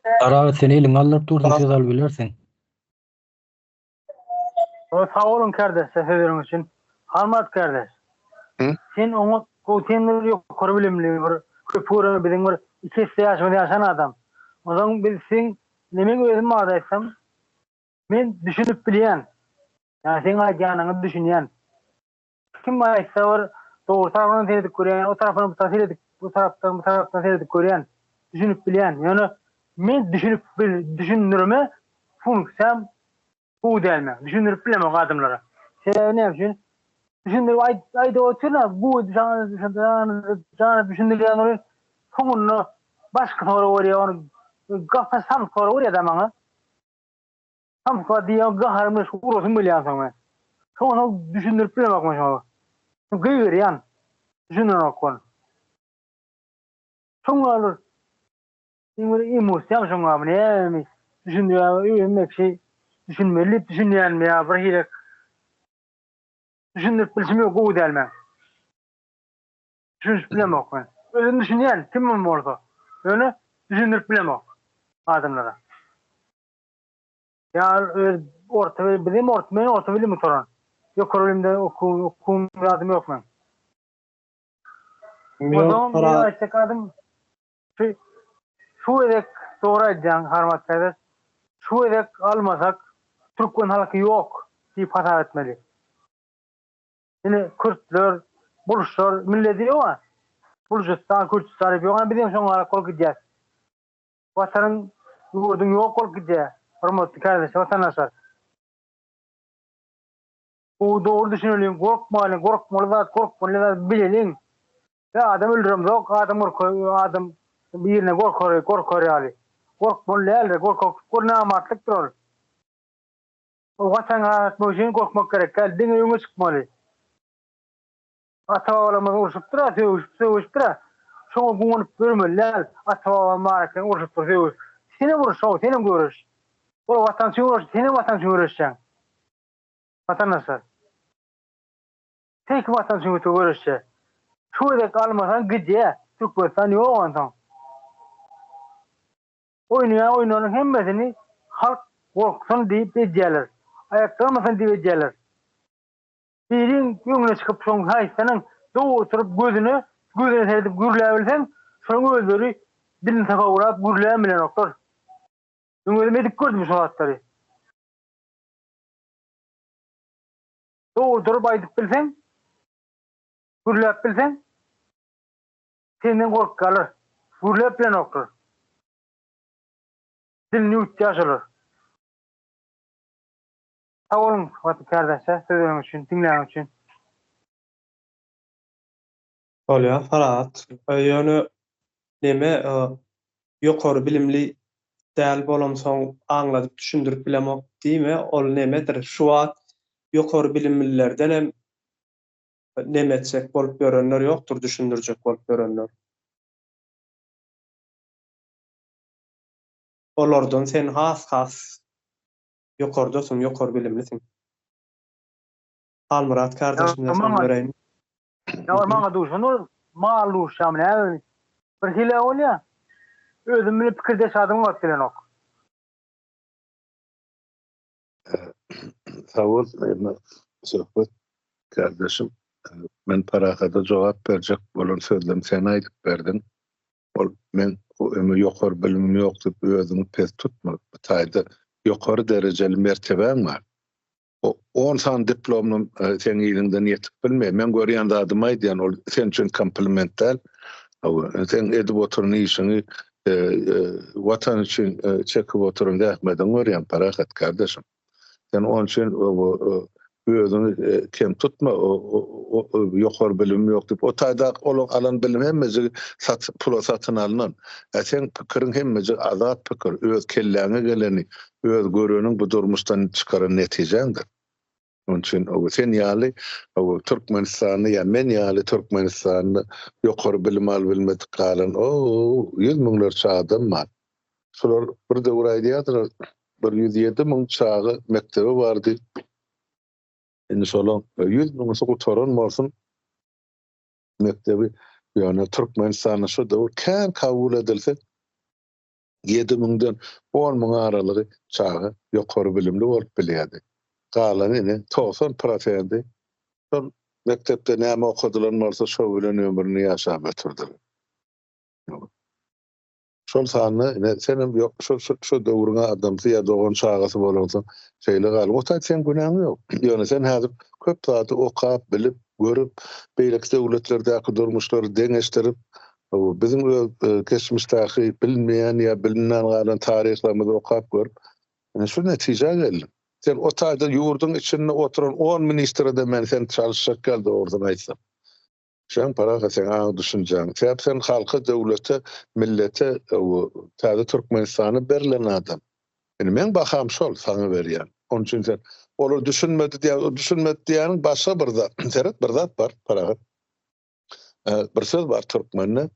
Arabat sen eliňi galdyryp dursuň söz alyp bilersiň. Sag boluň kardeşler sözleriňiz üçin. Halmyrat kardeş. Sen oňa gowy sen bir ýokary bilimli bir köp gören biziň bir iki esse ýaşymyz ýaşan adam. Onsoň biz seň ine meň özüm barada aýtsam men düşünip bilýän. Ýa seň aýdýanyňa düşünýän. Kim aýtsa bir dogry tarapyndan seredip görýän, o tarapyna bu tarapa seredip, bu tarapdan bu tarapdan seredip görýän, düşünip bilýän. Ýöne men düşünip bil, düşündirme funksiýam gowy däl meň. Düşündirip bilemok adamlara. Sebäbi näme üçin? Düşündirip aýt, aýdyp otyryn, bu jana düşündirýän welin soňunda başga sorag berýär, ony gapa samsyk sorag berýär-de maňa. Samsyk diýýän gaharym gelip urasym gelýär soň men. Soňuna düşündirip bilemok men şoňa. Gygyrýan. Düşünenok ol. Şoň ýaly iň bir emosiýam şoň ýaly näme düşündirýär özüm belki düşünmeli diýip düşünýänmi ýa bir hili düşündirip bilşim ýok gowy däl meň. Düşünişip bilemok men. Özüm düşünýän kimem bolsa. Ýöne düşündirip bilemok adamlara. Ýa öz orta bilim, bizim orta, men orta bilim gutaran. Ýokary bilimde okuw, okuwym zadym ýok meň. Ýok, para. Aýtjak zadym şu şu gezek dogry aýdýaň Harmat kardeş. Şu gezek almasak türkmen halky ýok diýip hasap etmeli. Ine kürtler, buluşlar milleti ýok-a. Buluşystan, Kürtüstan diýip ýok-a biz hem şoňa garap bolup gidýäs. Watanyň, ýurduň ýok bolup gidýär, hormatly kärdeşler, watandaşlar. Gowy dogry düşüneliň, gorkmalyň, gorkmaly zat, gorkmaly zat bileliň. We adam öldüremzok, adam gorka, adam birine gorkar, gorkar ýaly. Gorkmaly däldir, gorkak, gör namartlykdyr ol. O Watanyňy azat üçin gorkmak gerek däl, diňe öňe çykmaly. Ata-babalarymyz urşupdyr-a, sögüşip, sögüşipdir-a. Şoňa guwanyp ýörmeli däl. Ata-babam bar eken, urşupdyr, sögüşip. Senem uruş, how, senem göreş. Olar Watan üçin uruş, senem Watan üçin göreşýäň. Watandaşlar. Sen kim Watan üçin öte göreşýä? Şu gezek almasaň gidýä. Türkmenistan ýok onsoň. Oýnaýan oýunlarynyň hemmesini halk gorksun diýip edýärler. Aýaklanmasyn diýip edýärler. Biriň öňüne çykyp şoň haýsynyň dogry oturyp gözüne gözüne seredip gürläbilseň şonuň özleri dilini sakawlap gürläbem bilenoklar. Men özüm edip gördüm şo zatlary. Dogry durup aýdyp bilseň, gürläp bilseň senden gorkýarlar. Gürläp bilenoklar. Dilini ýuwutýar şolar. Sag boluň Watan kärdeşler sözleriňiz üçin, diňläniňiz üçin. Bolýa Farhat. Ýöne neme ýokary bilimli däl bolamsoň aňladyp düşündirip bilemok diýme ol nemedir şu wagt ýokary bilimlilerdenem neme etjek bolup ýörenler ýokdur düşündirjek bolup ýörenler. Olardan sen has has Ýokardasyň, ýokary bilimlisiň. Halmyrat kardeşimden soň göreýin. Ýa maňa duşan ol mal duşýamy näme bir hile bolýa. Özüm bilen pikirdeş adam gabat gelenok. Sag bol Söhbet kardeşim. Men Parahada jogap berjek bolan sözlerimi sen aýdyp berdiň. Ol men ömür ýokary bilimim ýok diýip özüňi pes tutma. Bu taýda ýokary derejeli mertebäň bar. O on sany diplomym e, seň yzyňdan ýetip bilmeýär. Men görýän zadymy aýdýan, ol sen üçin kompliment däl. Sen edip oturan işiňi e, e, watan üçin çekip oturan zähmetiňi görýän parahat kardeşim. Sen onuň üçin özüňi kem tutma, ýokary bilimim ýok diýip. O taýda olaň alan bilimi hemmejigi sat, pula satyn alnan. Ä seň pikiriň hemmejigi azat pikir, öz kelläňe geleni, öz göreniň bu durmuşdan çykaran netijäňdir. Onuň üçin sen ýaly Türkmenistanda ýa men ýaly Türkmenistanda ýokary bilim alybilmedik galan o ýüz müňlerçe adam bar. Şular bir döwür aýdýardylar, 107 müň çaga mekdebe bardy. Indi şolaň 100 müňüsi gutaran bolsun mekdebi. Ýöne Türkmenistanda şu döwür kän kabul edilse. 7000-den 10 000 aralygy çaga ýokary bilimli bolup bilýärdi. Galany ine 90 prosendi şol mekdepde näme okadylan bolsa şo bilen ömrüni ýaşap ötürdiler. Şol sanda ine senem ýok şo şo döwrüň adamsy ýa dogan çagasy bolansoň şeýle galyň. O taýda seň günäň ýok. Ýöne sen häzir köp zady okap, bilip, görüp, beýleki döwletlerdäki durmuşlary deňeşdirip, biziň öz geçmişdäki bilinmeýän ýa bilinmän galan taryhlarymyzy okap görüp, ine şu netijä geldiň. Sen o taýda ýurduň içinde oturan on ministre-de men seni çalyşjak ýaly dogrusyny aýtsam. Sen parahat seň aň düşünjäň. Sebäp sen halka döwlete millete täze Türkmenistana berlen adam. Indi meň baham şol saňa berýän. Onuň üçin sen olar düşünmedi diýýän, düşünmedi diýýäniň başga bir zat. Seret bir zat bar parahat. Bir söz bar türkmende.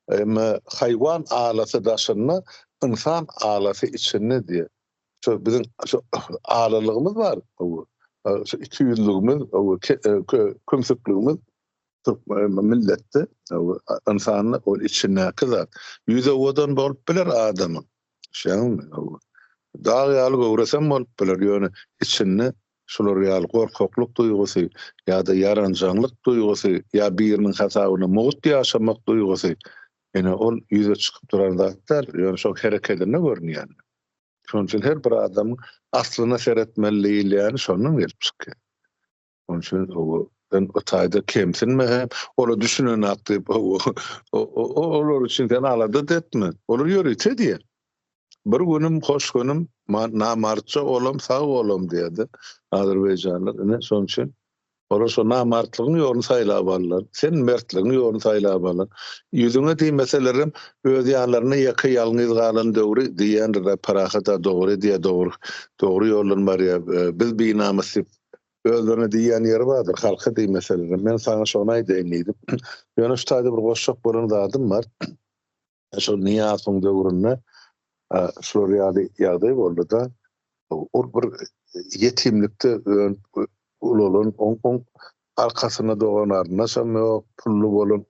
Emma haýwan alasy daşynda, ynsan alasy içinde diýýär. Şu biziň şu alalygymyz bar. Şu ikiýüzlügimiz, kümsükligimiz türkmen milletde ynsanda ol içindäki zat. Ýüzi owadan bolup biler adamyň. Şeýdemi? Dag ýaly göwresem bolup biler, ýöne içinde şular ýaly gorkaklyk duýgusy ýa-da ýaranjaňlyk duýgusy ýa biriniň hasabyna mugt ýaşamak duýgusy ine ol ýüze çykyp duran zat däl, ýöne şol herekedinde görünýän. Şonuň üçin her bir adamyň aslyna seretmeli diýilýäni şondan gelip çykýar. Onuň üçin sen o taýda kemsinme hem, olar düşünenak diýip, olar üçin sen alada-da etme. Olar ýörite diýýär. Bir günüm hoş günüm, namartça olam, sag olam diýýär-de azerbaýjanlar. Ine, şonuň üçin Olar şo namartlygyň ýoluny saýlap aldylar. Sen mertligiň ýoluny saýlap alyň. Ýüzüňe diýmeselerem, öz ýanlarynda ýeke ýalňyz galan döwri diýýändir-dä, Parahat-a dogry edýär, dogry, dogry ýoldan barýar, biz binamys diýip, özlerine diýýän ýeri bardyr, halka diýmeselerem. Men saňa şony aýdaýyn diýdim. Ýöne şu taýda bir goşjak bolan zadym bar. Şol Nyýazowyň döwründe şular ýaly ýagdaý boldy-da, ol bir ýetimlikde önüp ulalan, oň arkasynda dogan-garyndaşam ýok, pully bolan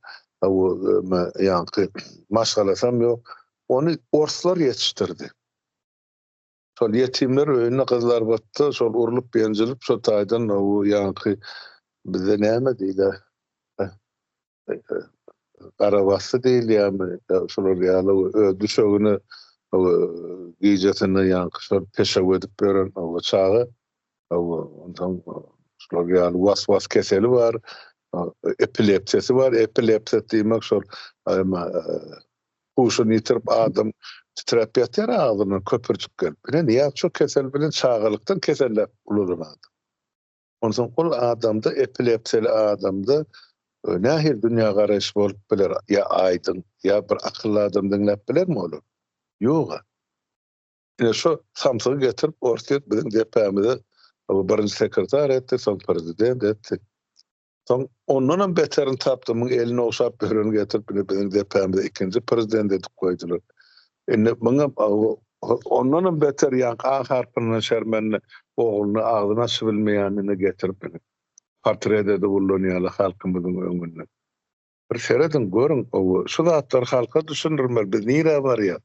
ýaňky maşgalasam ýok. Ony orslar ýetişdirdi. Şol ýetimler öýünde Gyzylarbatda şol urlup-ýenjilip şo taýdan ýaňky bizde näme diýler, Garabasdy diýilýärmi, şular ýaly öz düşegine gijesinde ýaňky şol peşew edip ýören çaga, onsoň şular ýaly was-was keseli bar, epilepsiýasy bar, epilepsiýa diýmek şol huşuny ýitirip adam titräp ýatýar agzyndan köpürjik gelip. Ine Nyýaz şo kesel bilen çagalykdan keselläp ulalan adam. Onsoň ol adamda epilepsiýaly adamda nähili dünýägaraýyş bolup biler ýa aýdyň ýa bir akylly adam diňläp bilermi ony? Ýoga. Ine şo samsygy getirip Orsýet biziň depämize birinji sekretar etdi, soň prezident etdi. Soň ondanam beterini tapdy, muň elini ogşap ýöreni getirip ine biziň depämize ikinji prezident edip goýdular. Indi muňam ondanam beter ýaňky A harpyndan şermende ogluny agzyny açybilmeýänini getirip ine portret edip ullanýarlar halkymyzyň öňünde. Bir serediň, görüň, şu zatlary halka düşündirmeli, biz nirä barýas?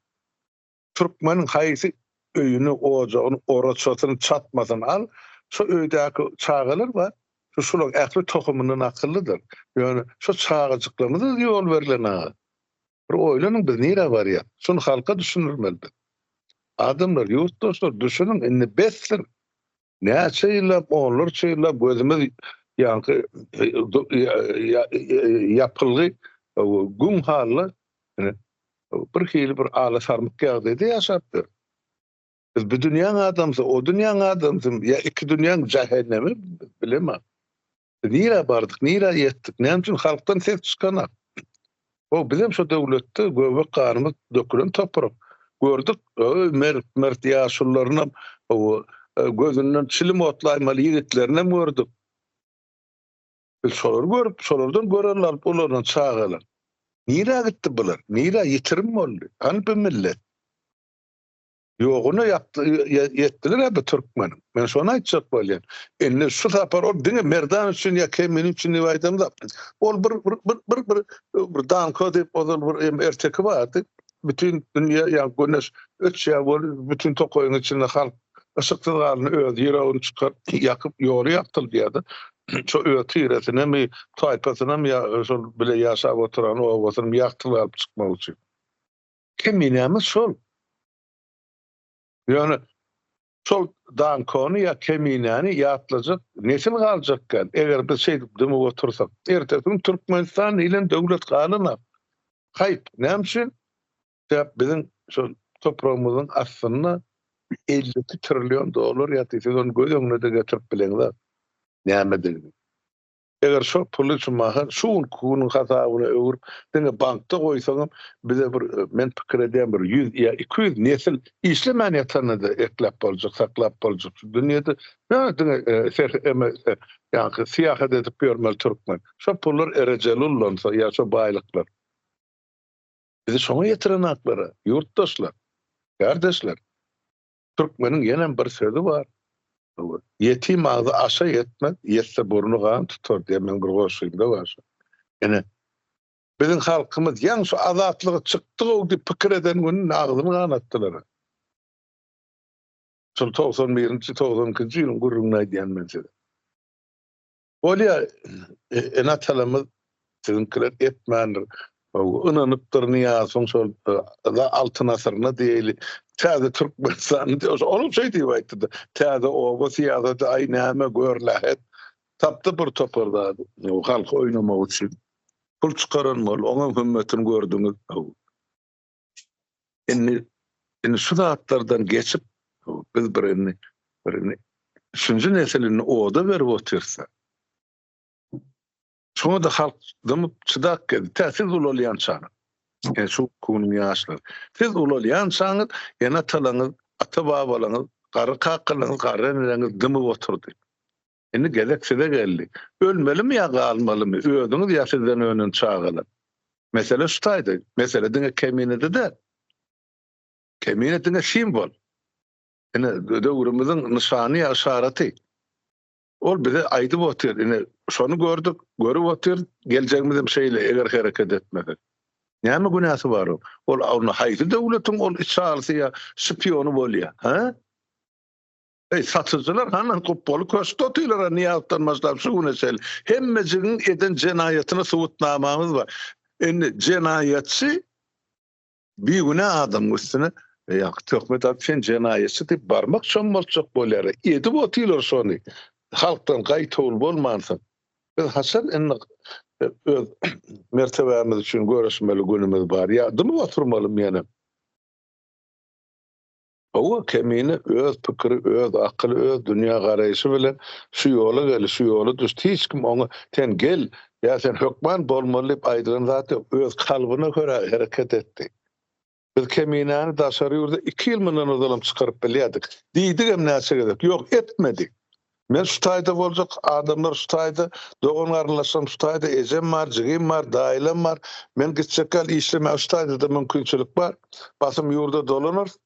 Türkmeniň haýsy öýüni, ojagyny, oraçasyny, çatmasyny al, şo öýdäki çagalar bar, şu şulaň ähli tohumyndan akyllydyr. Ýöne şo çagajyklarymyza ýol berlen aga. Bir oýlanyň biz nirä barýas? Şuny halka düşündirmeli biz. Adamlar, ýurtdaşlar düşüniň indi besdir. Näçe ýyllap, onlarça ýyllap gözümiz ýaňky ýapylgy güň halda bir hili bir ala sarmyk ýagdaýda ýaşap ýör. Biz bu dünýäň adamsy, o dünýäň adamsy ýa iki dünýäň jähennemi bilemok. Biz nirä bardyk, nirä ýetdik, näme üçin halkdan ses çykanak? Ho, bizem şo döwletde göbek ganymyz dökülen toprak. Gördük, öý, mert, mert ýaşulularynam, hawa, gözünden çilim otlaýmaly ýigitlerinem gördük. Biz şolary görüp, şolardan görelde alyp olardan çagalar. Nirä gitdi bular? Nirä ýitirim boldy? Hany bu millet? Ýoguna ýetdiler-ä bu türkmeniň. Men şony aýtjak bolýan. Indi şu sapar ol diňe Merdan üçin ýa Kemine üçin diýip aýdamzok. Ol bir bir bir bir bir Danko diýip ozal bir erteki bardy. bütin dünýä ýa güneş öçýär weli bütin tokaýyň içinde halk yşyksyz galanda özi ýüregini çykaryp ýakyp ýoly ýagtyldýar-da. Şo öz tiresinemi, taýpasynamy ýa şol bile ýaşap oturan obasynymy ýagtylyk alyp çykmak üçin. Keminämiz şol. Ýöne şol Dankony ýa Keminäni ýatlajak nesil galjakkan, eger biz şeýdip dymyp otursak. Ertesi gün Türkmenistan diýlen döwlet galanok. Haýp, näme üçin? Sebäp biziň şol topragymyzyň astynda 52 trillion dollar ýatyr. Siz ony göz öňüne-de getirip bileňzok nämedigini. Eger şol puly şu mahal şu günki günüň hasabyna öwrüp, diňe bankda goýsaňam, bize bir, men pikir edýän, bir ýüz ýa 200 nesil işlemän ýatanda-da ekläp boljak, saklap boljak şu dünýede. Ýöne diňe eme, ýaňky syýahat edip ýörmeli türkmen. Şo pullar rejeli ullansa ýa şo baýlyklar. Bizi şoňa ýetiren aklara, ýurtdaşlar, kärdeşler. Türkmeniň ýenem bir sözi bar. Ýetim agzy aşa ýetmez, ýetse burny gan tutar diýen meň bir goşgymda bar şo. Ine, biziň halkymyz ýaňy şu azatlyga çykdyg-ow diýip pikir eden gününde agzyny ganatdylar. Şol 91-nji, 92-nji ýylyň gürrüňini aýdýan men size. Bolýa, ene-atalarymyz siziňkiler etmändir. Ynanypdyr Nyýazowyň şol Altyn asyryna diýeli, täze Türkmenistan diýip, olam şeý diýip aýtdy-da, täze oba syýasaty, aý näme, gör lähet. Tapdy bir topar zady, halky oýnamak üçin. Pul çykaran boldy, oňam hümmetini gördüňiz. Indi indi şu zatlardan geçip biz bir indi bir indi üçünji nesilini oda berip otyrsa. Şoňa da halk dymyp çydap geldi. Tä siz ulalýançaňyz. Yani şu günüň ýaşlary. Siz ulalýançaňyz ene atalaryňyz, ata babalaryňyz, garry kakalaryňyz, garry eneleriňiz dymyp oturdy. Indi gezek size geldi. Ölmelimi ýa galmalymy, özüňiz ýa sizden önen çagalar? Mesele şu taýda. Mesele diňe Keminede däl. Kemine diňe simwol. Ine, döwrümiziň nyşany ýa yşaraty. Ol bize aýdyp otyr, ine, şony gördük, görüp otyr, geljegimizem şeýle, eger hereket etmesek. Näme günäsi bar oň? Ol onda haýsy döwletiň ol içalysy ýa şpiony bolýar, hä? Eý, satyjylar hany gupbaly köşkde otyrlar-a Nyýazowdan başlap şu güne çenli. Hemmejigiň eden jenaýatyna subutnamamyz bar. Indi jenaýatçy bigünä adamyň üstüne ýaňky töhmet atyp sen jenaýatçy diýip barmak çommaltjak bolýar. Edip otyrlar şony. Halkdan gaýtawul bolmansoň. Biz haçan indi öz mertebämiz üçin göreşmeli günümiz bar? Ýa dymyp oturmalymy ýene? Hawa, Kemine öz pikiri, öz akyly, öz dünýä garaýşy bilen şu ýola geldi, şu ýola düşdi. Hiç kim oňa sen gel ýa sen hökman bolmaly diýip aýdylan zat ýok. Öz kalbyna görä hereket etdi. Biz Keminäni daşary ýurda iki ýyl mundan ozalam çykaryp bilýärdik. Diýdigem näçe gezek. Ýok, etmedi. Men şu taýda boljak, adamlar şu taýda, dogan-garyndaşlarym şu taýda, ejem bar, jigim bar, daýylam bar. Men gitjek ýaly işlemäge şu taýda-da mümkinçilik bar. Basym ýurda dolanarys.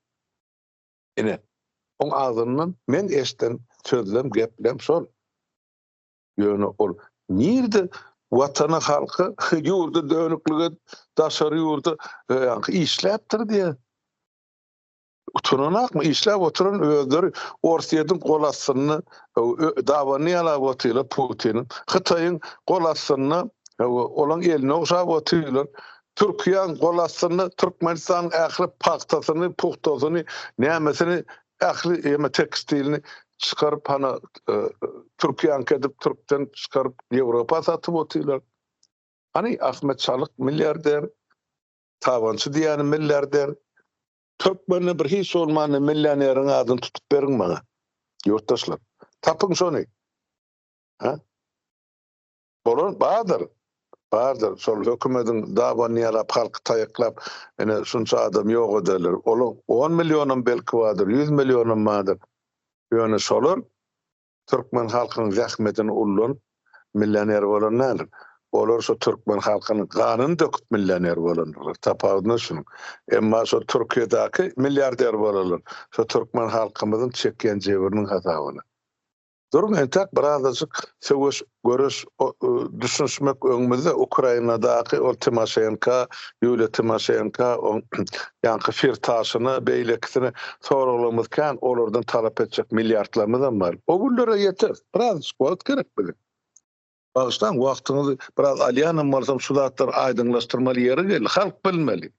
Ine, oň agzyndan men eşiden sözlem, geplem şol. Ýöne ol nirde Watana, halka, ýurda dönüklik edip, daşary ýurda ýaňky işläpdir diýýär. Utananakmy işläp oturan özleri Orsýetiň gol astynda dabanyny ýalap otyrlar Putiniň. Hytaýyň gol astynda olaň elini ogşap otyrlar. Türkiýäň gol astynda Türkmenistanyň ähli pagtasyny, puhtasyny, nämesini ähli ýeme tekstilini çykaryp hana Türkiýäňki edip türkden çykaryp Ýewropa satyp otyrlar. Hany Ahmet Çalyk milliarder, Tabançy diýýäni milliarder. Türkmende bir hiç bolmanda millioneriň adyny tutup beriň maňa. Ýurtdaşlar. Tapyň şony. Ha? Bolan bardyr. Bardyr. Şol hökümediň dabanyny ýalap, halky taýaklap, ine şunça adam ýok ederler. Olaň 10 millionam belki bardyr, 100 millionam bardyr. Ýöne şolar Türkmen halkynyň zähmetini ullanyp millioner bolan däldir. Olar şo türkmen halkynyň ganyny döküp millioner bolandyrlar. Tapawudyna şunuň. Emma şo Türkiýedäki milliarder bolanlar şo türkmen halkymyzyň çekýän jebriniň hasabyna. Duruň entäk birazajyk söweş, göreş, düşünişmek öňümizde Ukrainadaky ol Timoşenka, Ýuliýa Timoşenka, oň ýaňky Firtaşyna, beýlekisine soraglarymyz kän, olardan talap etjek milliardlarymyzam bar. O günlere ýeteris. Birazajyk wagt gerek bize. Bagyşlaň, wagtyňyzy biraz alýanam bolsam şu zatlary aýdyňlaşdyrmaly ýeri geldi. Halk bilmeli.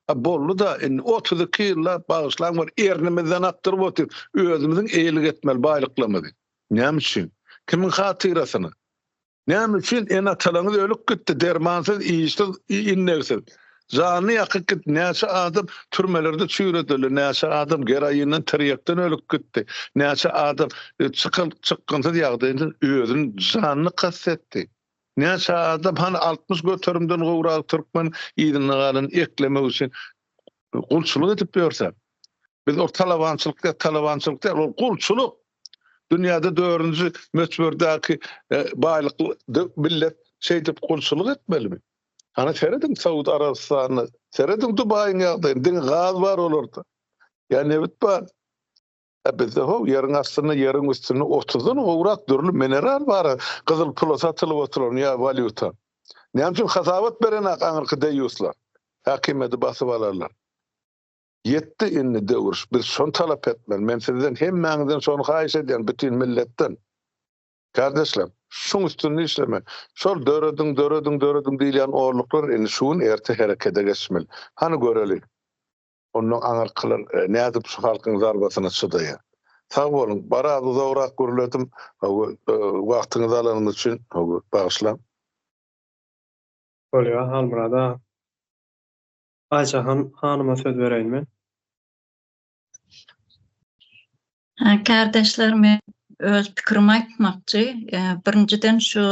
A boldy-da, indi 32 ýyllap bagyşlaň bir ernimizden akdyryp otyr, özümiziň eýelik etmeli baýlyklarymyzy. Näme üçin? Kimiň hatyrasyna? Näme üçin ene-atalaryňyz ölüp gitdi, dermansyz, işsiz, innegsiz? Janyny ýakyp gitdi. Näçe adam türmelerde çüýredildi, näçe adam geroinden, tirýekden ölüp gitdi, näçe adam çykyl, çykgynsyz ýagdaýda özüniň janyny kast etdi. Näçe adam hany 60 göterimden gowragy türkmen yzynda galan eklemek üçin gulçulyk edip ýörse. Biz ol talabançylyk däl, talabançylyk däl, ol gulçulyk. Dünýäde dördünji möçberdäki baýlykly millet şeýdip gulçulyk etmelimi? Hany serediň Saud Arabystanyna, serediň Dubaýyň ýagdaýyna, diňe gaz bar olarda. Ýa nebit bar. A bizde how ýeriň astynda, ýeriň üstünde otuzdan gowrak dürli mineral bar, gyzyl pula satylyp oturan ýa walýuta. Näme üçin hasabat berenak aňyrky deýýuslar? Häkimiýeti basyp alarlar. Ýetdi indi döwür, biz şony talap etmeli. Men sizden hemmäňizden şony haýyş edýän, bütin milletden. Kardeşler, şuň üstünde işlemeli. Şol dörediň, dörediň, dörediň diýilýän orluklar indi şu gün erte herekede geçmeli. Hany göreli. Ondan aňyrkylar nädip şu halkyň zarbasyna çydaýar. Sag boluň. Biraz uzagrak gürledim. Wagtyňyzy alanym üçin bagyşlaň. Bolýar, Halmyrat aga. Aýjahan hanyma söz bereýin men. Kärdeşler men öz pikirimi aýtmakçy. Birinjiden şu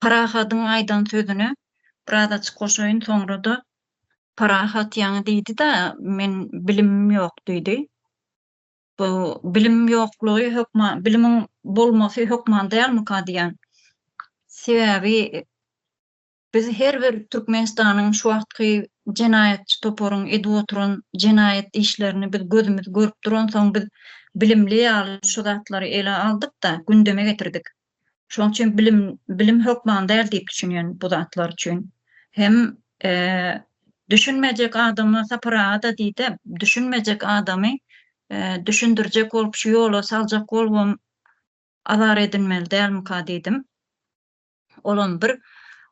Parahadyň aýdan sözüne birazajyk goşaýyn soňra-da Parahat ýaňy diýdi-de men bilimim ýok diýdi. Bu bilim ýoklugy hökman bilimiň bolmasy hökman dälmika diýýän. Sebäbi Biz her bir Türkmenistanyň şu wagtky jenaýatçy toparyň edip oturan jenaýat işlerini biz gözümiz görüp duransoň biz bilimli ýaly şu zatlary ele aldyk-da gündeme getirdik. Şonuň üçin bilim bilim hökman däl diýip düşünýän bu zatlar üçin. Hem düşünmejek adama Sapar aga-da diýdi, düşünmejek adamy düşündirjek bolup şu ýola saljak bolubam azar edinmeli dälmika diýdim. Olam bir.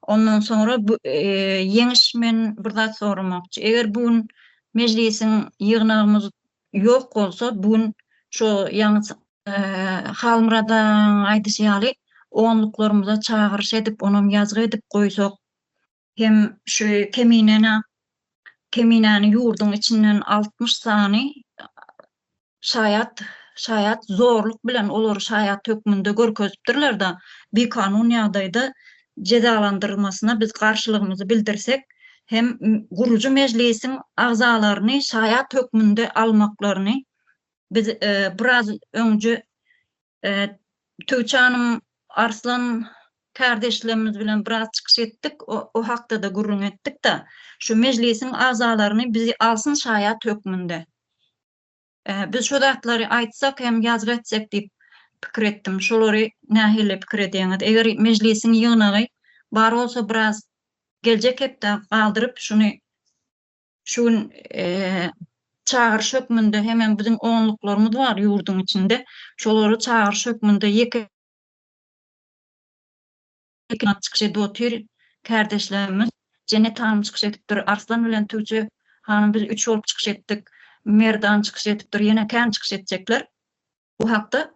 Ondan soňra bu Ýeňiş men bir zat soramakçy. Eger bu gün mejlisiň ýygnagymyz ýok bolsa, bu gün şo ýaňy Halmyrat agaň aýdyşy ýaly onluklarymyza çagyryş edip, onam ýazgy edip goýsak, hem şu Keminene Keminäni ýurduň içinden 60 sany şaýat şaýat zorluk bilen olary şaýat hökmünde görkezipdirler-de, bikanun ýagdaýda jezalandyrylmasyna biz garşylygymyzy bildirsek hem gurujy mejlisiň agzalaryny şaýat hökmünde almaklaryny biz biraz öňje Tüwçi hanym Arslan kärdeşlerimiz bilen biraz çykyş etdik, o hakda-da gürrüň etdik-de, şu mejlisiň agzalaryny bizi alsyn şaýat hökmünde. Biz şu zatlary aýtsak hem ýazgy etsek diýip pikir etdim. Şolary nähili pikir edýäňiz? Eger mejlisiň ýygnagy bar bolsa biraz geljek hepdä galdyryp şuny şu gün çagyryş hökmünde hemem biziň onluklarymyz bar ýurduň içinde. Şolary çagyryş hökmünde ýeke çykyş edip otyr kärdeşlerimiz. Jennet hanym çykyş edipdir, Arslan bilen Tüwçe hanym biz üç bolup çykyş etdik. Merdan çykyş edipdir, ýene kän çykyş etjekler bu hakda.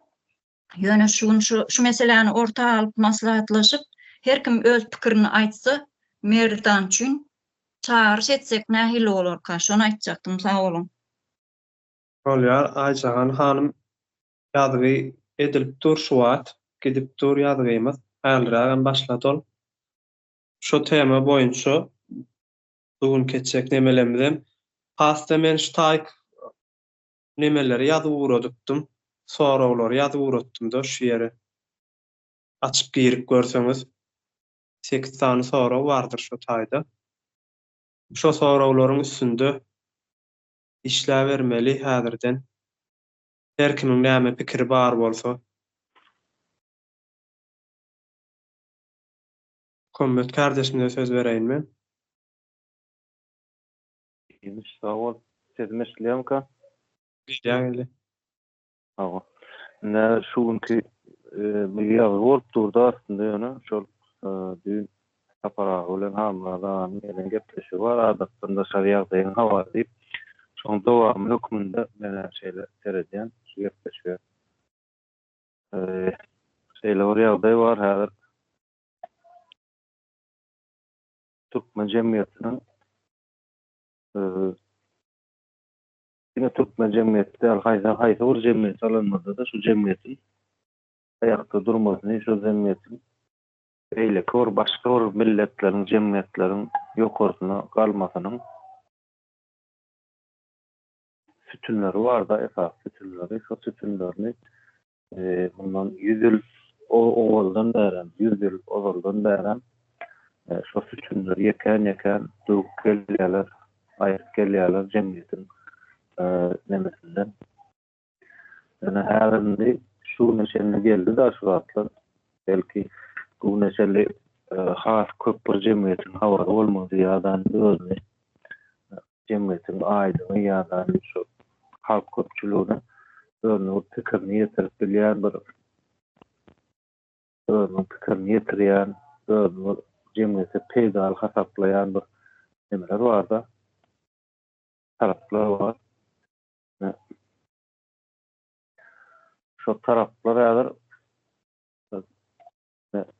Ýöne şu gün şu şu meseläni orta alyp maslahatlaşyp, her kim öz pikirini aýtsa, Merdan üçin çagyryş etsek nähili bolarka, şony aýtjakdym. Sag boluň. Bolýar, Aýjahan hanym Ýazgy edilip dur şu wagt, gidip dur ýazgymyz, hälirägem başlady ol. Şo tema boýunça bu günki etjek nemelemizem. Has-da men şu taýyk nemeleri ýazyp ugradypdym, soraglary ýazyp ugratdym-da şu ýere. Açyp girip görseňiz, sekiz sany sorag bardyr şo taýda. Şo soraglaryň üstünde işläbermeli häzirden. Her kimiň näme pikiri bar bolsa. Muhammet kardeşimize söz bereýin men. Ýeňiş sag bol. Sesim eşidilýärmika? Gelýär gelýär. Hawa. Indi şu günki bu ýazgy bolup durdy aslynda ýöne şol düýn Sapar aga bilen Halmyrat aganyň eden gepleşigi bar adatdan daşary ýagdaýyň habary diýip. Şoň dowamy hökmünde men-ä şeýle seredýän şu gepleşige. Şeýle bir ýagdaý bar häzir türkmen jemgyýetiniň diňe türkmen jemgyýeti däl, haýsy haýsy bir jemgyýeti alanymyzda-da şu jemgyýetiň aýakda durmasyny, şu jemgyýetiň beýleki bir başga bir milletleriň, jemgyýetleriň ýokarsyna galmasynyň sütünleri bar-da, esasy sütünleri. Şo sütünlerini Mundan 100 ýyl owaldan bärem, 100 ýyl ozaldan bärem şo sütünleri ýekän-ýekän döwüp gelýärler, aýryp gelýärler jemgyýetiň nemesinden. Ýöne häzir indi şu güne çenli geldi-de şu zatlar. Belki bu güne çenli has köp bir jemgyýetiň habary bolmady ýa-da özüni jemgyýetiň aýdyňy ýa-da şu halk köpçüligine özüniň bir pikirini ýetirip bilýän bir özüniň pikirini ýetirýän, özüni bir jemgyýete peýdaly hasaplaýan bir nemeler bar-da, taraplar bar. Şo taraplar häzir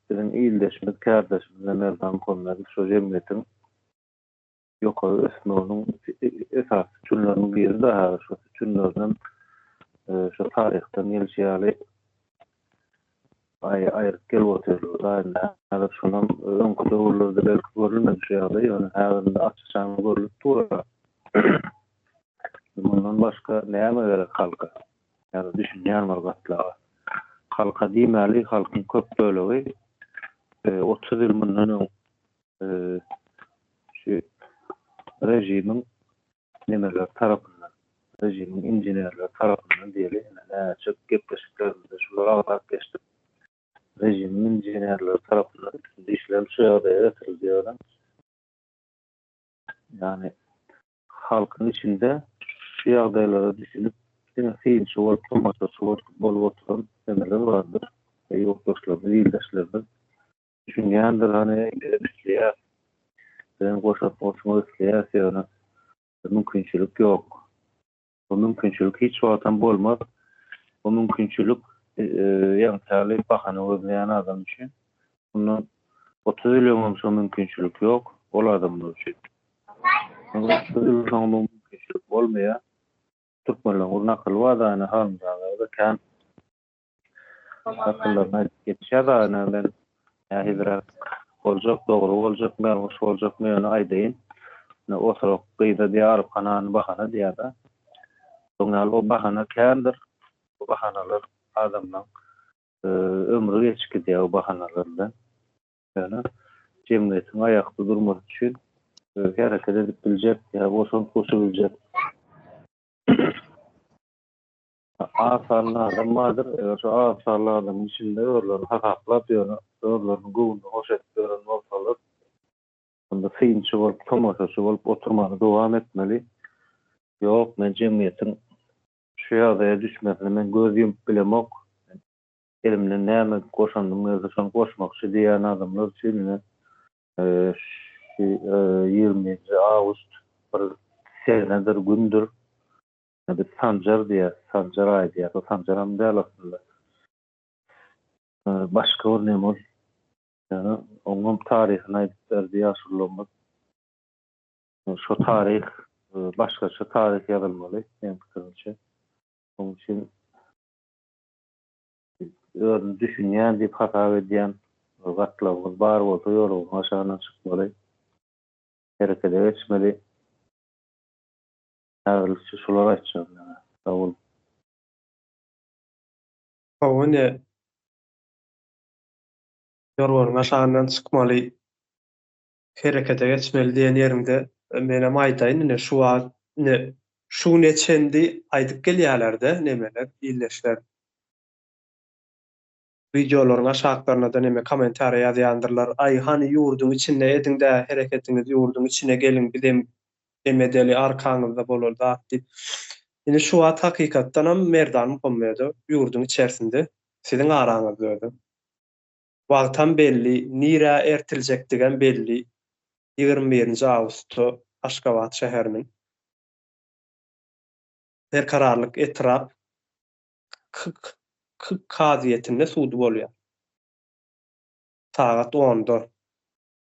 biziň ildeşimiz, kärdeşimiz Merdan Muhammedow şo jemgyýetiň ýokary ösmeginiň esasy sütünleriniň biri-de häzir şu sütünlerinem şu taryhdan gelşi ýaly aýryp gelip otyrlar. Indi häzir şonam öňki döwürlerde belki görülmedi şu ýagdaý, ýöne häzir indi aç-açan görlüp dur. Mundan başga näme gerek halka? Ýa-da düşünýän bir gatlaga. Halka diýmäli, halkyň köp bölegi 30 ýyl mundan öň şu režimiň nemeleri tarapyndan, režimiň inženerleri tarapyndan diýeli, ine näçe gepleşiklerimizde şulary agzap geçdik. Režimiň inženerleri tarapyndan üstünde işlenip şu ýagdaýa getirildi ýöne. Ýagny halkyň içinde şu ýagdaýlara düşünip, diňe synçy bolup, tomaşaçy bolup oturan nemeler bardyr, ýurtdaşlarymyz, ildeşlerimiz. Düşünýändir hany bizem isleýäs. Bizem goşant goşmak isleýäs ýöne mümkinçilik ýok. Bu mümkinçilik hiç wagtam bolmaz. Bu mümkinçilik ýaňky bahana gözleýän adam üçin. Mundan 30 ýyl öňem şo mümkinçilik ýok ol adamlar üçin. 30 ýyl soň bu mümkinçilik bolmaýar. Türkmenleriň bir nakyly bar da ine Halmyrat aga kän Akyllaryny aýdyp geçýär ine men nähiliräk boljak, dogry boljakmy, ýalňyş boljakmy ýöne aýdaýyn. Ine oturak gyza diýýär alyp hanany bahana diýýär-de. Şoň ýaly o bahana kändir. Bu bahanalar adamlaň ömri geçip gidýär o bahanalar bilen. Ýöne jemgyýetiň aýakda durmasy üçin hereket edip biljek ýa goşant goşup biljek Az sanly adam bardyr. Eger şu az sanly adamyň içinde özlerini hasaplap, ýöne özleriniň göwnüni hoş edip ýören bolsalar, onda synçy bolup, tomaşaçy bolup oturmany dowam etmeli. Ýok, men jemgyýetiň şu ýagdaýa düşmesine men göz ýumup bilemok. Elimden näme goşandym gelse şony goşmakçy diýýän adamlar üçin ine şu ýigriminji awgust bir senedir, gündür. Biz Sanjar diýýäs, Sanjar aýy diýýäs. O Sanjaram däl aslynda. Başga bir neme ol. Ýöne oňam taryhyny aýdyp berdi ýaşulularymyz. Şo taryh başgaça taryh ýazylmaly meň pikirimçe. Şonuň üçin özüni düşünýän diýip hasap edýän gatlagymyz bar bolsa ýoluň aşagyndan çykmaly. Herekete geçmeli. Häzirlikçe şulary aýtjak ýaňa. Sag boluň. Hawa ine ýorganyň aşagyndan çykmaly herekete geçmeli diýen ýeriňde menem aýdaýyn ine şu wagt ine şu güne çenli aýdyp gelýälerde nemeler ildeşler. Wideolaryň aşaklarynada neme kommentariýa ýazýandyrlar aý hany ýurduň içinde ediňdä hereketiňizi ýurduň içine geliň bizem em edeli arkaňyzda bolaly zat diýip. Indi şu wagt hakykatdanam Merdan Muhammedow ýurduň içersinde siziň araňyzda özem. Wagtam belli, nirä ertiljekdigem belli 21-nji awgustda Aşgabat şäheriniň Berkararlyk etrap kazyýetinde sudy bolýar. Sagat onda,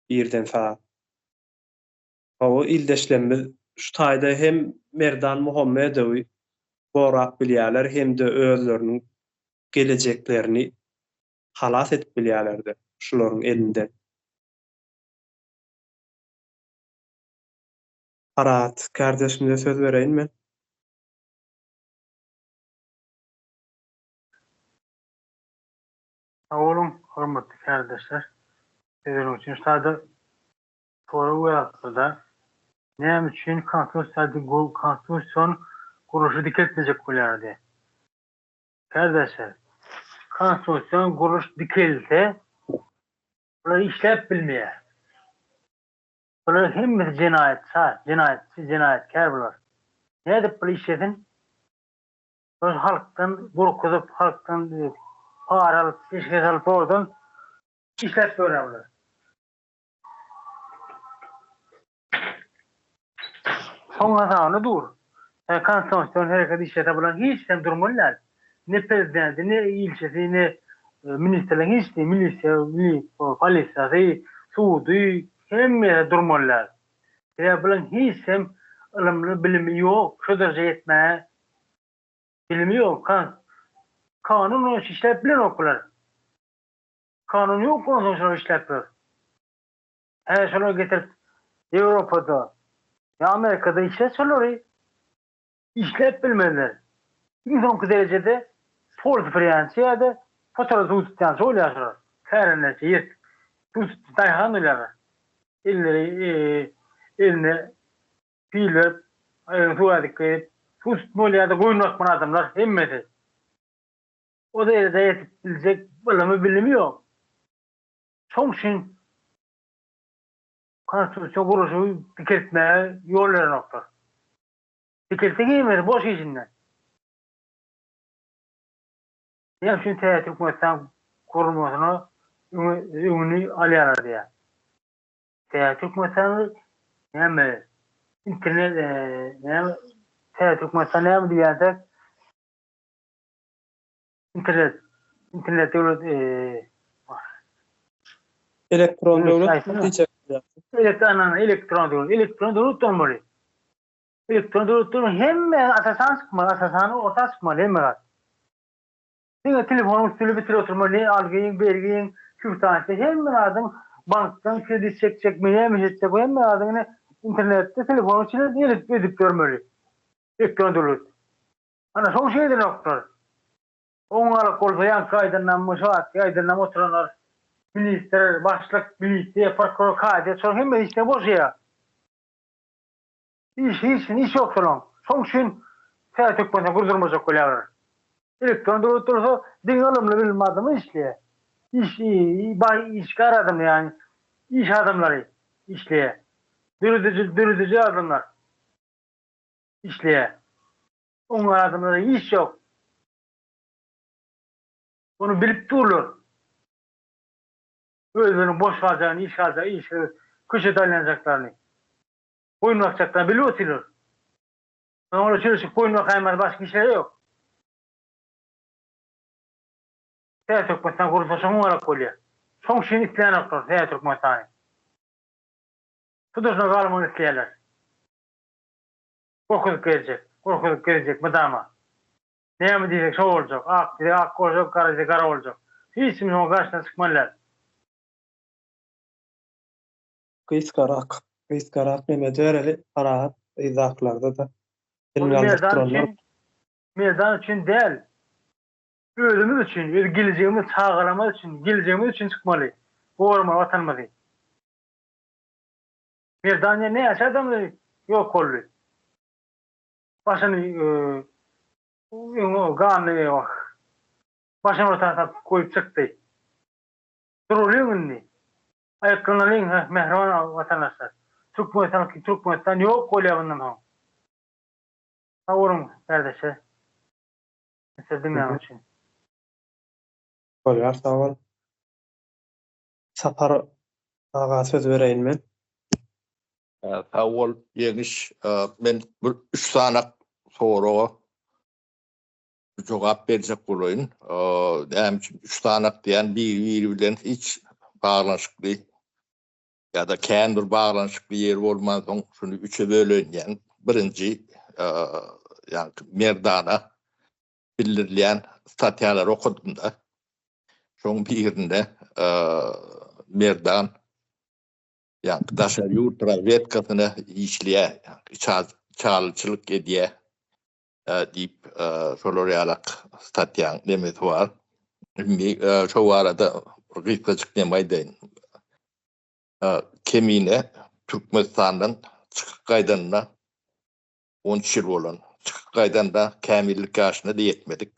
irden sagat. Hawa, ildeşlerimiz şu taýda hem Merdan Muhammedowy gorap bilýärler hem-de özleriniň gelejeklerini halas edip bilýärler-de şularyň elinden. Parahat kärdeşimize söz bereýin men. Sag boluň, hormatly kärdeşler. Sözüniň üçin ştada sorag ýazypdyr-da. Näme üçin konstitusiýa konstitusion gurluşy dikeltmejek bolýar diýip. Kärdeşler, konstitusion gurluş dikelse, bular işläp bilmeýär. Bular hemmesi jenaýatça, jenaýatçy, jenaýatkär bular. Nädip bular işlesin? Bular halkdan gorkuzyp, halkdan para alyp, peşgeş alyp oradan işläp ýörýär bular. Soň hasabyna dur. Konstitusion hereket işlese bular hiç hem durmaly däl. Ne prezidenti, ne ilçisi, ne ministrleriň hiçisi, milisiýa, polisiýasy, sudy hemmesi durmaly däl. Sebäbi bularyň hiç hem ylymly bilimi ýok, şo derejä ýetmäge bilimi ýok. Kanun boýunça işläp bilenok bular. Kanun ýok onsoň şolar işläp ýör. Hä şolary getirip Ýewropada ýa Amerikada işlet şolary. Işläp bilmezler. Iň soňky derejede pol süpürýänçi ýa-da potala suw tutýançy bolýar şolar. Kärendeçi, ýer suw tutýan daýhan bolýarlar. Elleri eline pil berip, aýagyna suw ädik geýip, suw tutmaly ýa-da goýun bakmaly adamlar hemmesi. O derejä ýetip biljek ylymy, bilimi ýok. Şoň üçin konstitusiýa gurluşy dikeltmäge ýol berenoklar. Dikeltse girmedi boş işinden. Näme üçin täze Türkmenistan gurulmasyna öňüni alýarlar diýýär. Täze Türkmenistany näme internet näme täze Türkmenistan näme diýýänse internet internet döwlet Elektron döwlet diýjek. Elektron elektron döwlet elektron döwlet bolmaly. Elektron döwletleriň hemme asasan çykmaly, asasany orta çykmaly hemme zat. Diňe telefonyň üstüni bitirip oturmaly, ne algyň, bergiň, kwitansiýa hemme zadyň bankdan kredit çekjekmi, näme iş etjek hemme zadyň ine internetde telefonyň içinde edip edip ýörmeli. Elektron döwlet. Ana şoň üçin edenoklar. Oňalyk bolsa ýaňky aýdanam, şu wagtky aýdanam oturanlar ministr, başlyk, milisiýa, prokuror, kazyýet şolaryň hemmesi işden boşaýar. Iş hiç iş ýok şolaň. Şoň üçin täze Türkmenistan gurdurmajak bolýarlar. Elektron döwlet bolsa diňe ylymly bilimli adamlar işleýär. Iş baý işgär adamlar ýagny iş adamlary işleýär. Dörediji dörediji adamlar işleýär. Oňar adamlara iş ýok. Ony bilip durlar. Özleriniň boş galjagyny, iş galjagyny, işsiz köçede aýlanjaklaryny. Goýun bakjaklar bilip otyrlar. Oňa çürüşip goýun bakaýmaz başga işleri ýok. Täze Türkmenistan gurulsa şoňa gerek bolýar. Şoň üçin islänoklar Täze Türkmenistany. Şu durşuna galmagyny isleýärler. Gorkuzyp gezjek, gorkuzyp gezjek mydama. Näme diýsek şo boljak. Ak diýsek ak boljak, gara diýsek gara boljak. Hiç kim şoňa garşyna çykmaly däl. Gysgarak, gysgarak neme döreli parahat yzaklarda-da Ol Merdan üçin, Merdan üçin däl. Özümiz üçin, öz gelejegimiz, çagalarymyz üçin, gelejegimiz üçin çykmaly. Goramaly watanymyzy. Merdan diýen näçe adam ýok boldy. Başyny öňe ganly wah. Başyny bir tarapa goýup çykdy. Duralyň indi. Aýaklanalyň hä mähriban watandaşlar. Türkmenistan Türkmenistan ýok bolýar bundan soň. Sag boluň kardeşler. Siz diňläniň üçin. Bolýar sag bol. Sapar aga söz bereýin men. Sag bol Ýeňiş. Men bir üç sanak soraga jogap berjek bolaýyn. Näme üçin üç sanak diýen biri-biri bilen hiç baglanyşykly ýa-da kän bir baglanyşykly ýeri bolmansoň şuny üçe böleýin diýen. Birinji, ýagny Merdana bildirilýän statýalary okadym-da. Şoň birinde Merdan ýagny daşary ýurt razwedkasyna işleýär, içalyçylyk edýär diýip şolar ýalak statýaň nemesi bar. Indi şo barada bir gysgajyk neme aýdaýyn. Kemine Türkmenistandan çykyp gaýdanyna 13 ýyl bolan. Çykyp gaýdanda kämillik ýaşyna-da ýetmedik.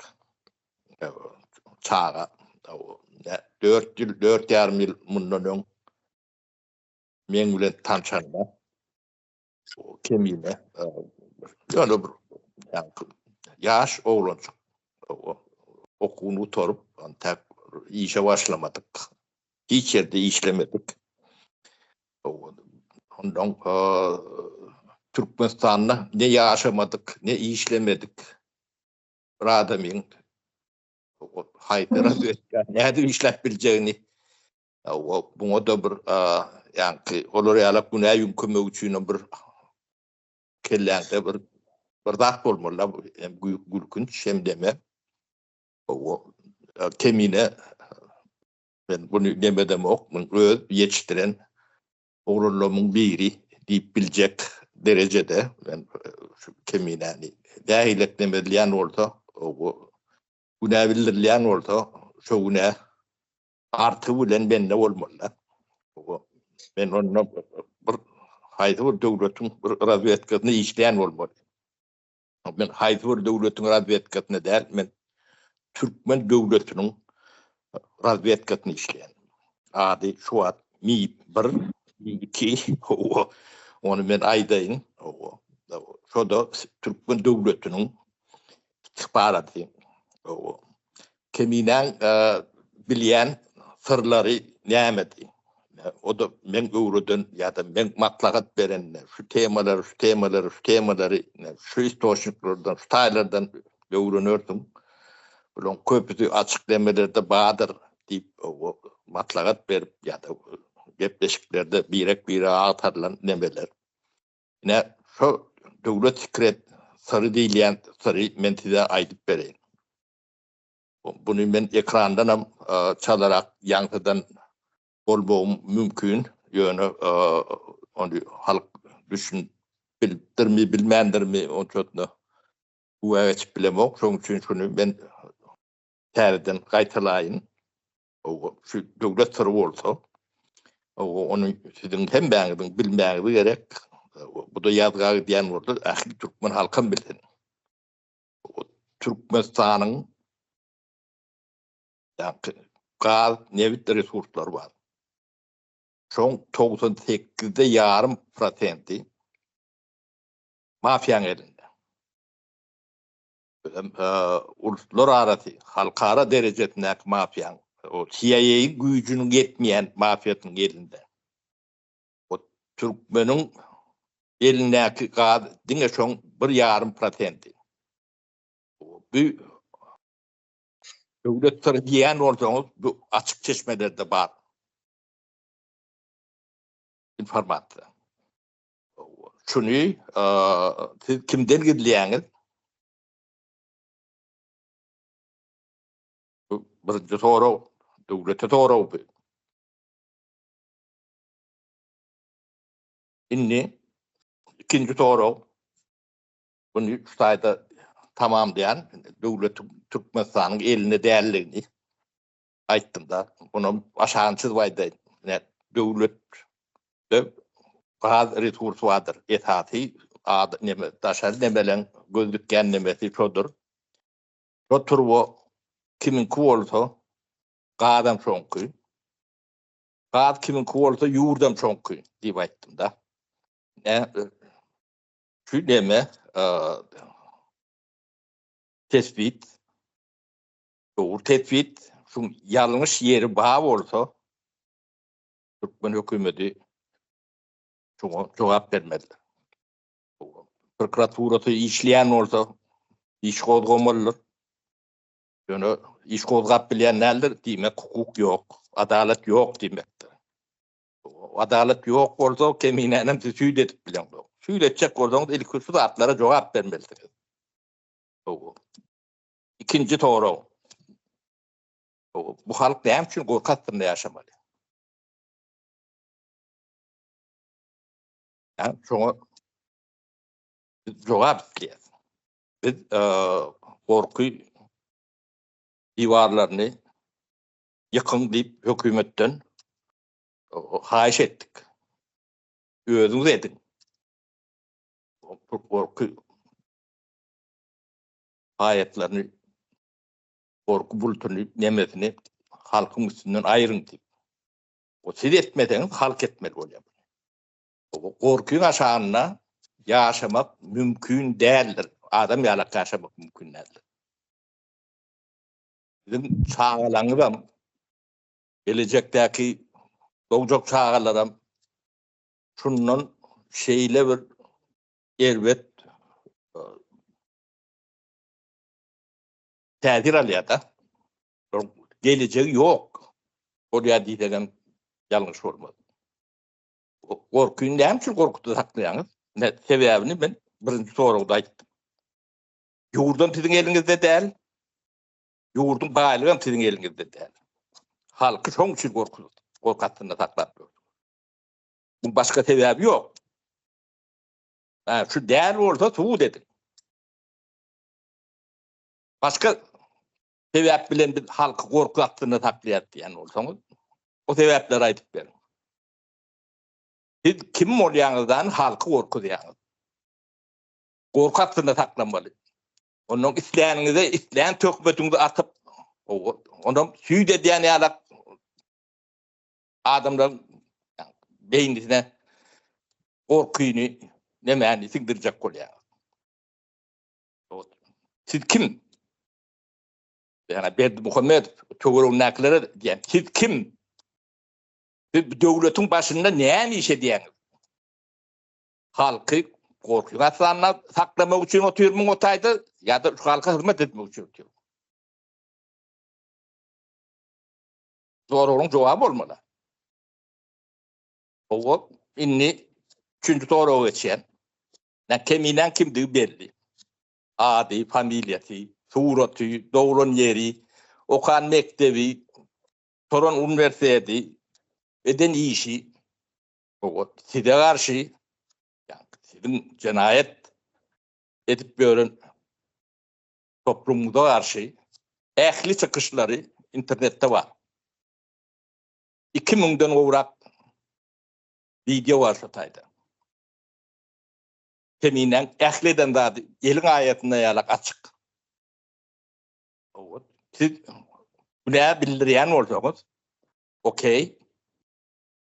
Çaga. 4 ýyl, 4 ýarym ýyl mundan öň meň bilen tanşanda kemine ýöne bir ýaş oglanjyk okuwyny gutaryp, entäk işe başlamadyk. Hiç ýerde işlemedik. Ondan Türkmenistanda ne ýaşamadyk, ne işlemedik. Bir adamyň haýsy razwedka nädip işläp biljegini buňa-da bir ýaňky olar ýaly günä ýüňkemek üçin bir kelläňde bir bir zat bolmaly hem gülkünç hem deme. Kemine Men buny nemedemok, men öz ýetişdiren oglanlarymyň biri diýip biljek derejede men şu Keminäni nähili nemedilýän bolsa, günä bildirilýän bolsa, şo günä artygy bilen mende bolmaly-da. Men onda bir haýsy bir döwletiň bir razwedkasynda işleýän bolmaly. Men haýsy bir döwletiň razwedkasyna däl, men türkmen döwletiniň razwedkasyny işleýän. Ady şu wagt Mi 1, Mi 2, hawa, ony men aýdaýyn, hawa. Şo-da türkmen döwletiniň istihbaraty, hawa. Keminäň bilýän syrlary nämedi? O-da meň öwreden ýa-da meň maslahat beren şu temalary, şu temalary, şu temalary şu istoçniklerden, şu taýlardan öwrenersiň. Bularyň köpüsi açyk demelerde bardyr diýip maslahat berip ýa-da gepleşiklerde birek-birege agtarylan nemeler. Ine, şo döwlet sekret syry diýilýän syry men size aýdyp bereýin. Buny men ekrandanam çalarak ýaňsydan bolmagym mümkin, ýöne ony halk düşünip bilipdirmi, bilmändirmi onçasyna güwä geçip bilemok. Şonuň üçin şuny men täzeden gaýtalaýyn. Şu döwlet syry bolsa, ony siziň hemmäňiziň bilmäňiz gerek. Bu-da ýazga gidýän bolsa, ähli türkmen halkam bilsin. Türkmenistanyň gaz, nebit resurslary bar. Şoň 98-de ýarym prosenti mafiýaň elinde. Özem uluslar arasy, halkara derejesindäki mafiýaň, o CIA-iň güýjüniň ýetmeýän mafiýasynyň elinde. O türkmeniň elindäki gaz diňe şoň bir ýarym prosenti. Bu döwlet syry diýýän bolsaňyz, bu açyk çeşmelerde bar informasiýa. Şuny siz kimden gizleýäňiz? Bu birinji sorag, döwlete sorag bu. Indi ikinji sorag, buny şu taýda tamamlaýan, döwletiň Türkmenistanyň elinde däldigini aýtdym-da, onam aşagyny çyzyp aýdaýyn. Ine, döwletde gaz resursy bardyr. Esasy ady neme, daşary nemeleň göz dikýän nemesi şodur. Şo turba. kimiňki bolsa, gazam şoňky. Gaz kimiňki bolsa, ýurdam şoňky diýip aýtdym-da. Şu neme tesbit, dogry tesbit, şuň ýalňyş ýeri bar bolsa, türkmen hökümeti şoňa jogap bermelidir. Prokuraturasy işleýän bolsa, iş gozgamalydyr. Ýöne iş gozgap bilýän däldir, diýmek hukuk ýok, adalat ýok diýmekdir. Adalat ýok bolsa, keminänem siz süýt edip bileňzok. Süýt etjek bolsaňyz, ilki şu zatlara jogap bermelisiňiz. Ikinji sorag. Bu halk näme üçin gorky astynda ýaşamaly? Ýa şoňa biz jogap isleýäris. Biz gorky diwarlaryny ýykyň diýip hökümetden haýyş etdik. Özüňiz ediň. Gorky haýatlaryny, gorky bultuny, nemesini halkyň üstünden aýryň diýip. O siz etmeseňiz halk etmeli bolýar. Gorkyň aşagynda ýaşamak mümkin däldir. Adam ýalak ýaşamak mümkin däldir. Siziň çagalaryňyzam gelejekdäki dogjak çagalaram şundan şeýle bir erbet täsir alýar-da. Gelejegi ýok. Bolýar diýsegem ýalňyş bolmaz. Gorkyny näme üçin gorkuda saklaýaňyz? Ne sebäbini men birinji soragda aýtdym. Ýurdam siziň eliňizde däl. Ýurduň baýlygam siziň eliňizde däl. Halky şoň üçin gorky gorky astynda saklap ýörsüňiz. Bu başga sebäbi ýok. Ha, şu däl bolsa subut ediň. Başga sebäp bilen biz halky gorky astynda saklaýarys diýen bolsaňyz, o sebäpleri aýdyp beriň. Siz kim bolýaňyzdan halky gorkuzýaňyz. Gorky astynda saklamaly. Ondan isläniňize islän töhmetiňizi atyp, ondan süýt edýän ýalak adamlaryň beýnisine gorkyny nemäni siňdirjek bolýaňyz. Siz kim? Ýa Berdimuhamedow töweregindäkilere diýen, siz kim? Siz bu döwletiň başynda näme iş edýäňiz? Halky gorky astynda saklamak üçin otyrmyň o taýda ýa-da şu halka hyzmat etmek üçin otyrmyň? Soragyň jogaby bolmaly. Hawa, indi üçünji soraga geçýän. Nä Keminäň kimdigi belli. Ady, familiýasy, suraty, doglan ýeri, okan mekdebi, gutaran uniwersiteti, eden işi size garşy, siziň jenaýat edip ýören toplumyňyza garşy ähli çykyşlary internetde bar. 2000-den gowrak wideo bar şo taýda. Keminäň ähli eden zady eliň aýasynda ýalak açyk. Siz günä bildirýän bolsaňyz, okey,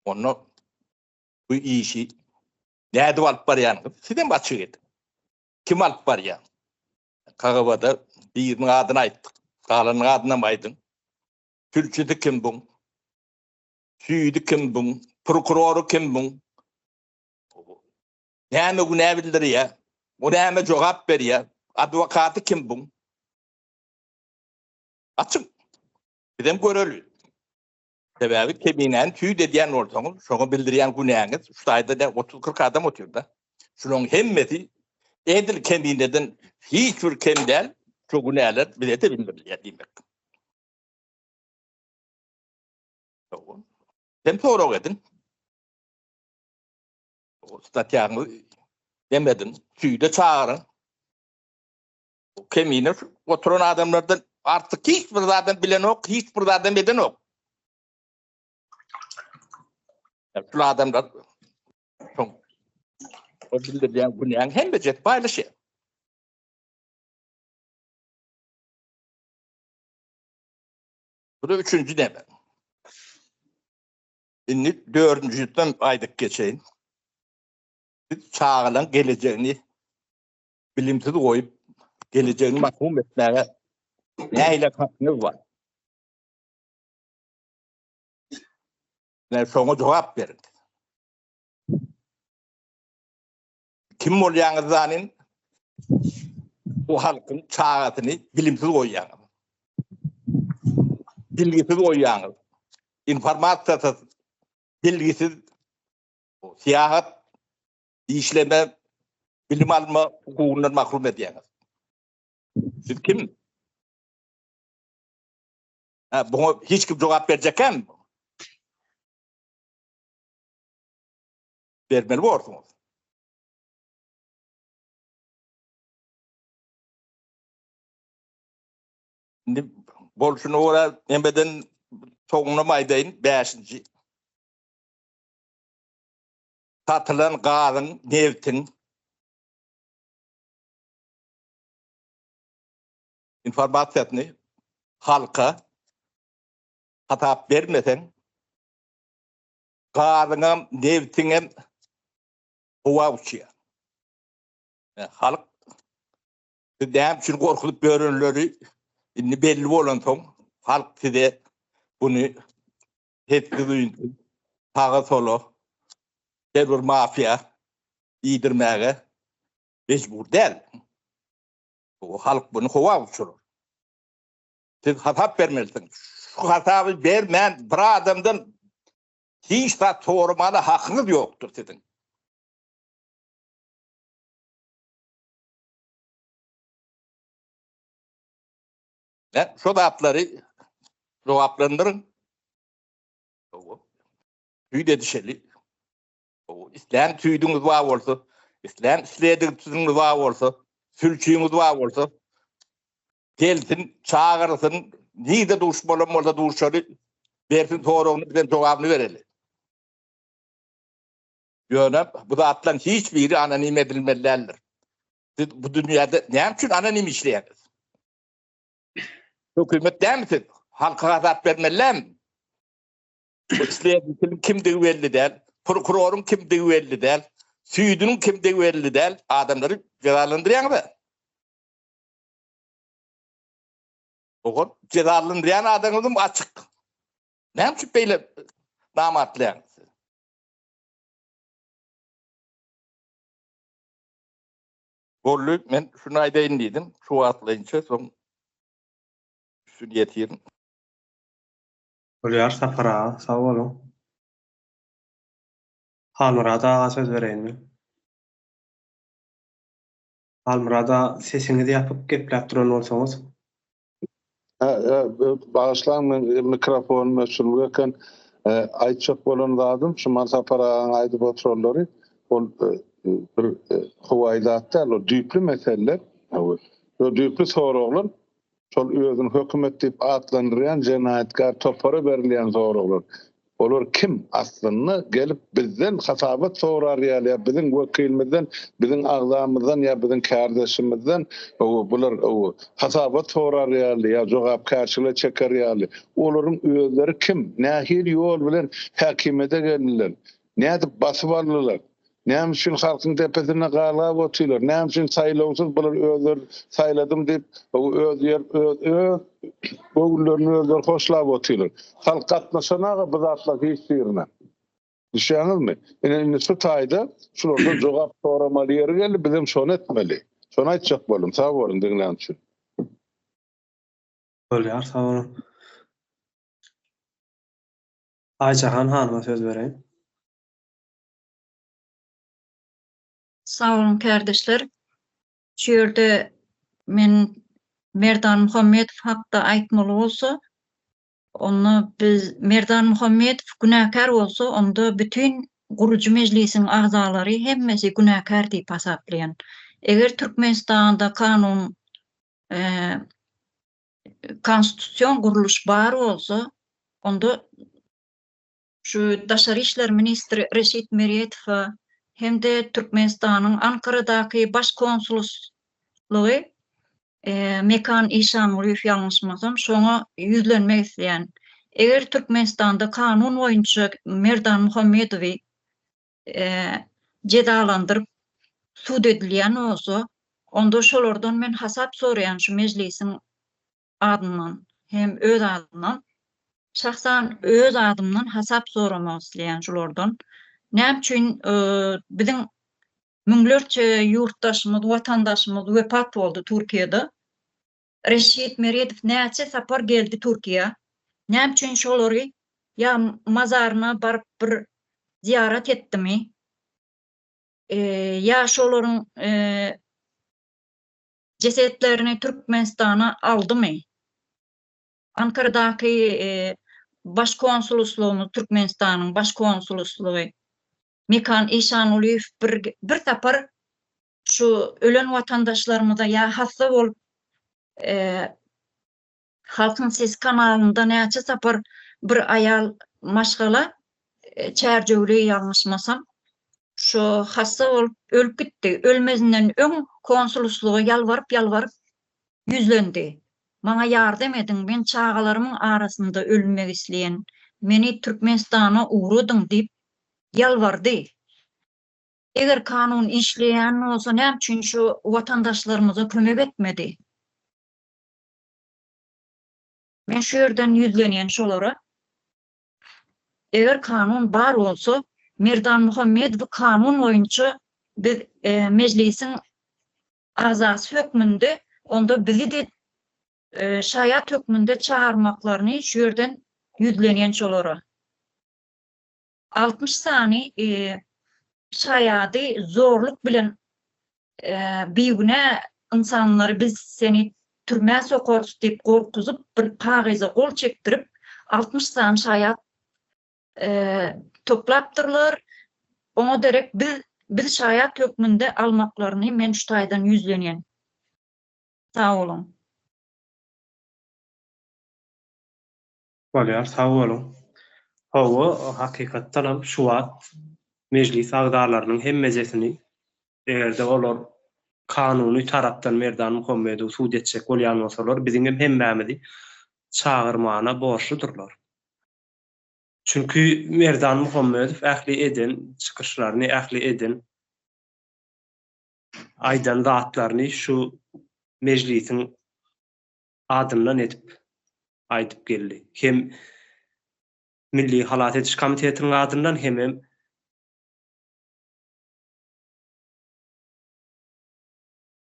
onda bu işi nädip alyp barýanyňyzy sizem açyk ediň. Kim alyp barýar? KGB-da biriniň adyny aýtdyk. Galanyň adynam aýdyň. Sülçüsi kim buň? Süýdi kim buň? Prokurory kim buň? Näme günä bildirýär? O näme jogap berýär? Adwokaty kim buň? Açyň. Bizem göreli. Sebäbi keminäni tüýt edýän bolsaňyz, şoňa bildirýän günäňiz şu taýda da 30-40 adam otyr-da. Şularyň hemmesi edil kemineden hiç bir kem däl, şu günäler bize-de bildirilýär diýmek. Sen sorag ediň. Statýaňyzy demedin, süýde çagyryň. Kemine oturan adamlardan artyk hiç bir zadam bilenok, hiç bir zadam edenok. Şul adamlar soň o bildirýän günäň hemmejesi paýlaşýar. Bu-da üçünji neme. Indi dördünjiden aýdyp geçeýin. Siz çagalaryň gelejegini bilimsiz goýup, gelejegini mahrum etmäge nähili hakyňyz bar? Ine, şoňa jogap beriň. Kim bolýaňyz zanin bu halkyň çagasyny bilimsiz goýýaňyz. Bilgisiz goýýaňyz. Informasiýasyz, bilgisiz syýahat, işleme, bilim alma hukugyndan mahrum edýäňiz. Siz kim? Ha, buňa hiç kim jogap berjekkämi? Bermeli borsuňyz. Indi bolşuna görä nemeden soňunam aýdaýyn, bäşinji. Satylan gazyň, nebtiň informasiýasyny halka hasap bermeseň, gazyňam, nebtiňem howa uçýar. Halk siz näme üçin gorkuzyp ýörenleri indi belli bolansoň, halk size buny sessiz-üýnsüz, saga-sola, her bir mafiýa iýdirmäge mejbur däl. Halk buny howa uçurar. Siz hasap bermelisiňiz. Şu hasaby bermän bir adamdan hiç zat soramana hakyňyz ýokdur siziň. Ne, şu zatlary jogaplandyryň. Tüýt edişeli. Islän tüýdüňiz bar bolsa, islän islediginiz bar bolsa, sülçüňiz bar bolsa, Gelsin, çagyrsyn, nirde duşmalam bolsa duşaly, bersin soragyny bizem jogabyny bereli. Ýöne bu zatlaryň hiç biri anonim edilmeli däldir. Siz bu dünýäde näme üçin anonim işleýäňiz? Hökümet dälmi siz? Halka hasap bermeli dälmi? Isleýän kimdigi belli däl, prokuroryň kimdigi belli däl, süýdüniň kimdigi belli däl, adamlary jezalandyrýaňyz-a. Ogan jezalandyrýan adamyňyzam açyk. Näme üçin beýle namartlaýaňyz? Boldy, men şuny aýdaýyn diýdim. Şu wagtlaýynça soň üstüni ýetirin. Bolýar Sapar aga, sag boluň. Halmyrat aga söz bereýin men. Halmyrat aga sesiňizi ýapyp gepläp duran bolsaňyz. Bagyşlaň men mikrofonym öçürilgi eken. Aýtjak bolan zadym şu man Sapar agaň aýdyp oturanlary ol bir howaýy zat däl ol düýpli meseleler. Düýpli soraglar. Şol özüni hökümet diýip atlandyrýan jenaýatkär topara berilýän soraglar. Olar kim aslynda gelip bizden hasabat sorar ýaly ýa biziň wekilimizden, biziň agzamyzdan ýa biziň kärdeşimizden bular hasabat sorar ýaly ýa jogapkärçilige çeker ýaly. Olaryň özleri kim? Nähili ýol bilen häkimiýete geldiler? Nädip basyp aldylar? Näme üçin halkyň depesinde galgap otyrlar? Näme üçin saýlawsyz bular özleri saýladym diýip, öz ýer öz öz göwünlerini özleri hoşlap otyrlar. Halk gatnaşanaga bu zatlaryň hiç birine. Düşýäňizmi? Ine indi şu taýda şulardan jogap soramaly ýeri geldi, bizem şony etmeli. Şony aýtjak boldum. Sag boluň diňlän üçin. Bolýar, sag boluň. Aýjahan hanyma söz bereýin. Sag boluň kärdeşler. Şu ýerde men Merdan Muhammedow hakda aýtmaly bolsa, onda biz Merdan Muhammedow günäkär bolsa, onda bütin gurujy mejlisiň agzalary hemmesi günäkär diýip hasaplaýan. Eger Türkmenistanda kanun konstitusion gurluş bar bolsa, onda şu Daşary işler ministri Reşit Meretowa hem-de Türkmenistanyň Ankaradaky Baş konsulslygy. Mekan Işangulyýew ýalňyşmasam, şoňa ýüzlenmek isleýän. Eger Türkmenistanda kanun boýunça Merdan Muhammedowy jezalandyryp sud edilýän bolsa, onda şolardan men hasap soraýan şu mejlisiň adyndan hem öz adymdan, şahsan öz adymdan hasap soramak isleýän şulardan. Näme üçin biziň müňlerçe ýurtdaşymyz, watandaşymyz wepat boldy Türkiýede. Reşit Meredow näçe sapar geldi Türkiýä. Näme üçin şolary ýa mazaryna baryp bir zyýarat etdimi? Ýa şolaryň jesetlerini Türkmenistana aldymy? Ankaradaky Baş konsuloslygymyz, Türkmenistanyň Baş konsuloslygy Mekan Işangulyýew bir bir sapar şu ölen watandaşlarymyza ýa hassa bolup Halkyň sesi kanalynda näçe sapar bir aýal maşgala Çärjewli ýalňyşmasam şo hassa bolup ölüp gitdi. Ölmezinden öň konsulslyga ýalbaryp ýalbaryp ýüzlendi. Maňa ýardam ediň men çagalarymyň arasynda ölmek isleýän meni Türkmenistana ugradyň diýip ýalbardy. Eger kanun işleýän bolsa näme üçin şu watandaşlarymyza kömek etmedi? Men şu ýerden ýüzlenýän şolara. Eger kanun bar bolsa, Merdan Muhammedowy kanun boýunça biz Mejlisiň agzasy hökmünde onda bizi-de şaýat hökmünde çagyrmaklaryny şu ýerden ýüzlenýän şolara. 60 sany şaýady zorluk bilen bigünä ynsanlary biz seni türmä sokarys diýip gorkuzyp bir kagyza gol çekdirip 60 sany şaýat toplapdyrlar. Oňa derek biz biz şaýat hökmünde almaklaryny men şu taýdan ýüzlenýän. Sag boluň. Bolýar, sag boluň. Hawa, hakykatdanam şu wagt mejlis agzalarynyň hemmejesini, eger-de olar kanuny tarapdan Merdan Muhammedowy sud etjek bolýan bolsalar, biziňem hemmämizi çagyrmana borçludyrlar. Çünki Merdan Muhammedow ähli eden çykyşlaryny, ähli eden aýdan zatlaryny şu mejlisiň adyndan edip aýdyp geldi. Hem Milli halas ediş komitetiniň adyndan hemem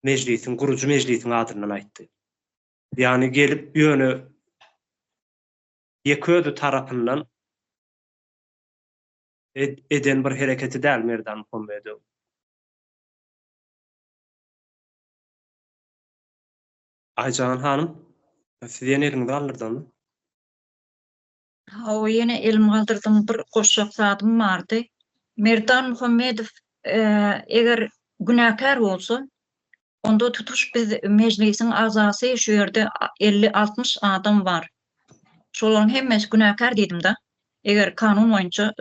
mejlisiň, gurujy mejlisiň adyndan aýtdy. Ýagny gelip ýöne ýeke özi tarapyndan eden bir hereketi däl Merdan Muhammedow. Aýjahan hanym, siz ýene eliňizi galdyrdyňyzmy? Hawa, ýene elimi galdyrdym, bir goşjak zadym bardy. Merdan Muhammedow eger günäkär bolsa, onda tutuş biz mejlisiň agzasy şu ýerde 50-60 adam bar. Şolaryň hemmesi günäkär diýdim-de. Eger kanun boýunça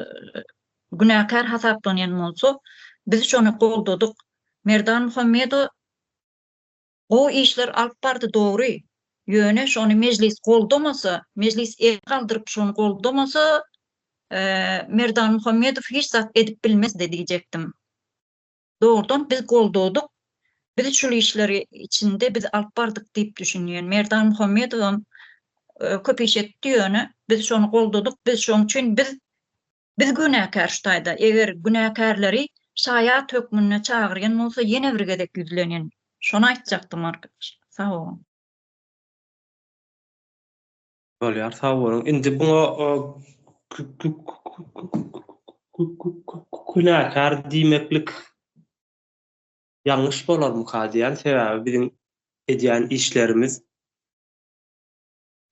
günäkär hasaplanýan bolsa, biz şony goldadyk. Merdan Muhammedow Gowy işler alyp bardy dogry. Ýöne şony mejlis goldamasa, mejlis el galdyryp şony goldamasa Merdan Muhammedow hiç zat edip bilmezdi diýjekdim. Dogrudan biz goldadyk. Biz şul işleri içinde biz alyp bardyk diýip düşünýän. Merdan Muhammedowam köp iş etdi ýöne biz şony goldadyk. Biz şoň üçin biz Biz günäkär şu taýda. Eger günäkärleri şaýat hökmünde çagyrýan bolsa ýene bir gezek ýüzlenýän. Şony aýtjakdym arkadaşlar. Sag boluň. Bolýar sag boluň. Indi buňa günäkär diýmeklik ýalňyş bolarmyka diýýän. Sebäbi biziň edýän işlerimiz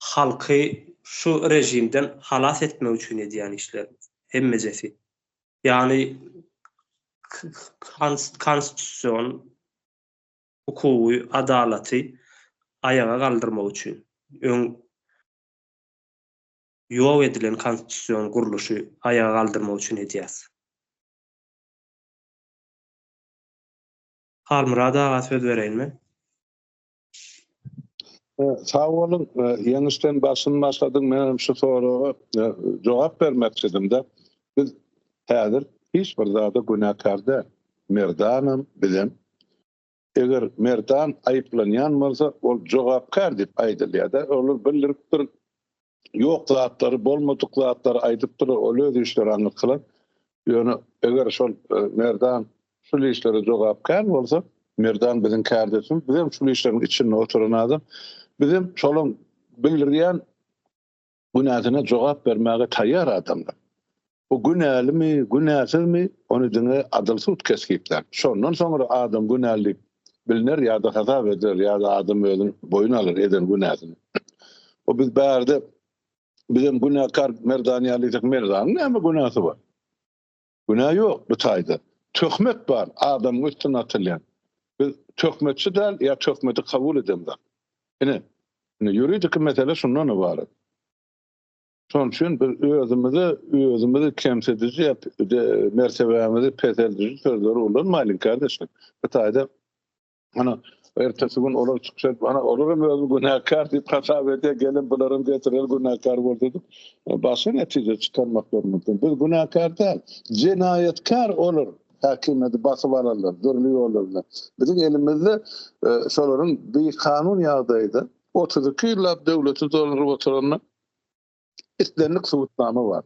halky şu režimden halas etmek üçin edýän işlerimiz hemmejesi. Ýagny konstitusion hukugy, adalaty aýaga galdyrmak üçin öň ýok edilen konstitusion gurluşy aýaga galdyrmak üçin edýäs. Halmyrat aga söz bereýin men. Sag boluň, Ýeňiş sen başyny başladyň, men hem şu soraga jogap bermekçidim-de. Biz häzir hiç bir zada günäkär däl. Merdanam, bizem. Eger Merdan aýyplanýan bolsa, ol jogapkär diýip aýdylýar-da. Olar bildiripdir, ýok zatlary, bolmadyk zatlary aýdypdyr, ol öz işleri aňyrkylar. Ýöne eger şol Merdan şul işlere jogapkär bolsa, Merdan biziň kärdeşimiz, bizem şul işleriň içinde oturan adam, bizem şolaň bildirýän günäsine jogap bermäge taýýar adamlar. Bu günälimi, günäsizmi, ony diňe adyl sud kesgitlär. Şondan soňra adam günäli diýip bilner ýa-da hasap ediler ýa-da adam özüni boýun alar eden günäsini. O biz bärde bizem günäkär Merdan ýaly diýsek, Merdanyň näme günäsi bar? Günä ýok bu taýda. Töhmet bar adamyň üstüne atylýan. Biz töhmetçi däl ýa töhmeti kabul edemzok. Ine, ine ýuridiki mesele şundan ybarat. Şonuň üçin biz özümize özümizi kemsidiji mertebämizi peseldiji sözleri ulanmaýlyň kardeşler. Bu taýda ana ertesi gün olar çykyş edip ana olar hem özüni günäkär diýip hasap edýär gelen bularam getirer günäkär bolsa diýip başga netije çykarmaklary mümkin. Biz günäkär däl. Jenaýatkär olar häkimiýeti basyp alanlar dürli ýollar bilen. Biziň elimizde e, şolaryň bikanun ýagdaýda 32 ýyllap döwleti dolandyryp oturanyna islendik subutnama bar.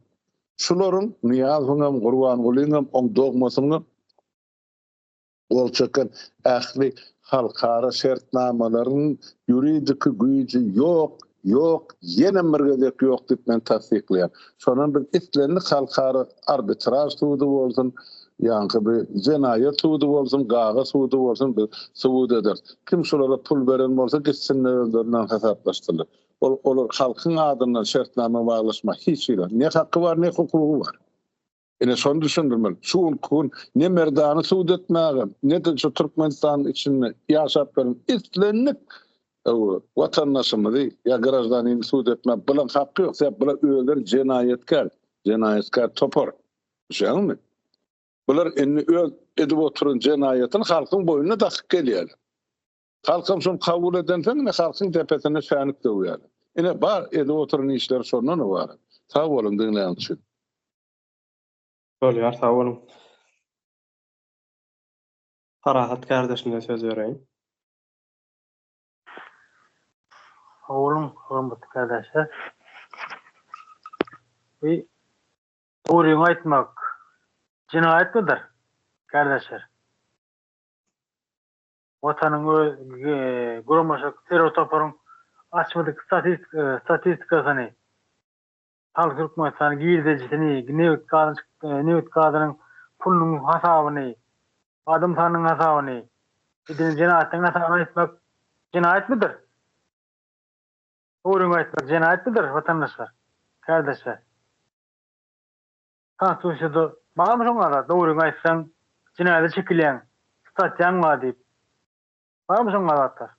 Şularyň Nyýazowyňam, Gurbangulyňam, oň dogmasynyňam gol çeken ähli halkara şertnamalarynyň ýuridiki güýji ýok, ýok, ýenem bir gezek ýok diýip men tassyklaýan. Şondan biz islendik halkara arbitraž sudy bolsun, ýaňky bir jenaýat sudy bolsun, Gaga sudy bolsun biz subut ederis. Kim şulara pul beren bolsa gitsin-de özlerinden hasaplaşsynlar. Ol olar halkyň adyndan şertnama baglaşma hiç hili ne haky bar ne hukugy bar. Ine şony düşündirmeli. Şu günki gün ne Merdany sud etmäge, ne-de şu Türkmenistanyň içinde ýaşap ýören islendik watandaşymyzy ýa graždanini sud etmäge bulaň haky ýok. Sebäp bular özleri jenaýatkär, jenaýatkär topar. Düşýäňizmi? Bular indi öz edip oturan jenaýatyny halkyň boýnuna dakyp gelýärler. Halkam şony kabul edensoň ine halkyň depesinde şänik döwýärler. Ine bar edip oturan işleri şondan ybarat. Sag boluň diňläniň üçin. Bolýar sag boluň. Parahat kardeşime söz bereýin. Sag boluň hormatly kardeşler. Bu dogryňy aýtmak jenaýatmydyr kardeşler? Watanyň öz guramaçylyk terror toparyň açmadyk statistikasyny, Halk Türkmenistanyň girdejisini, nebit gazyny nebit gazynyň pulunyň hasabyny, adam sanynyň hasabyny, edilen jenaýatlaryň hasabyny aýtmak jenaýatmydyr? Dogryňy aýtmak jenaýatmydyr, watandaşlar, kärdeşler? Konstitusiýada barmy şoňa zat, dogryňy aýtsaň jenaýata çekilýäň, statýaň bar diýip. Barmy şoňa zatlar?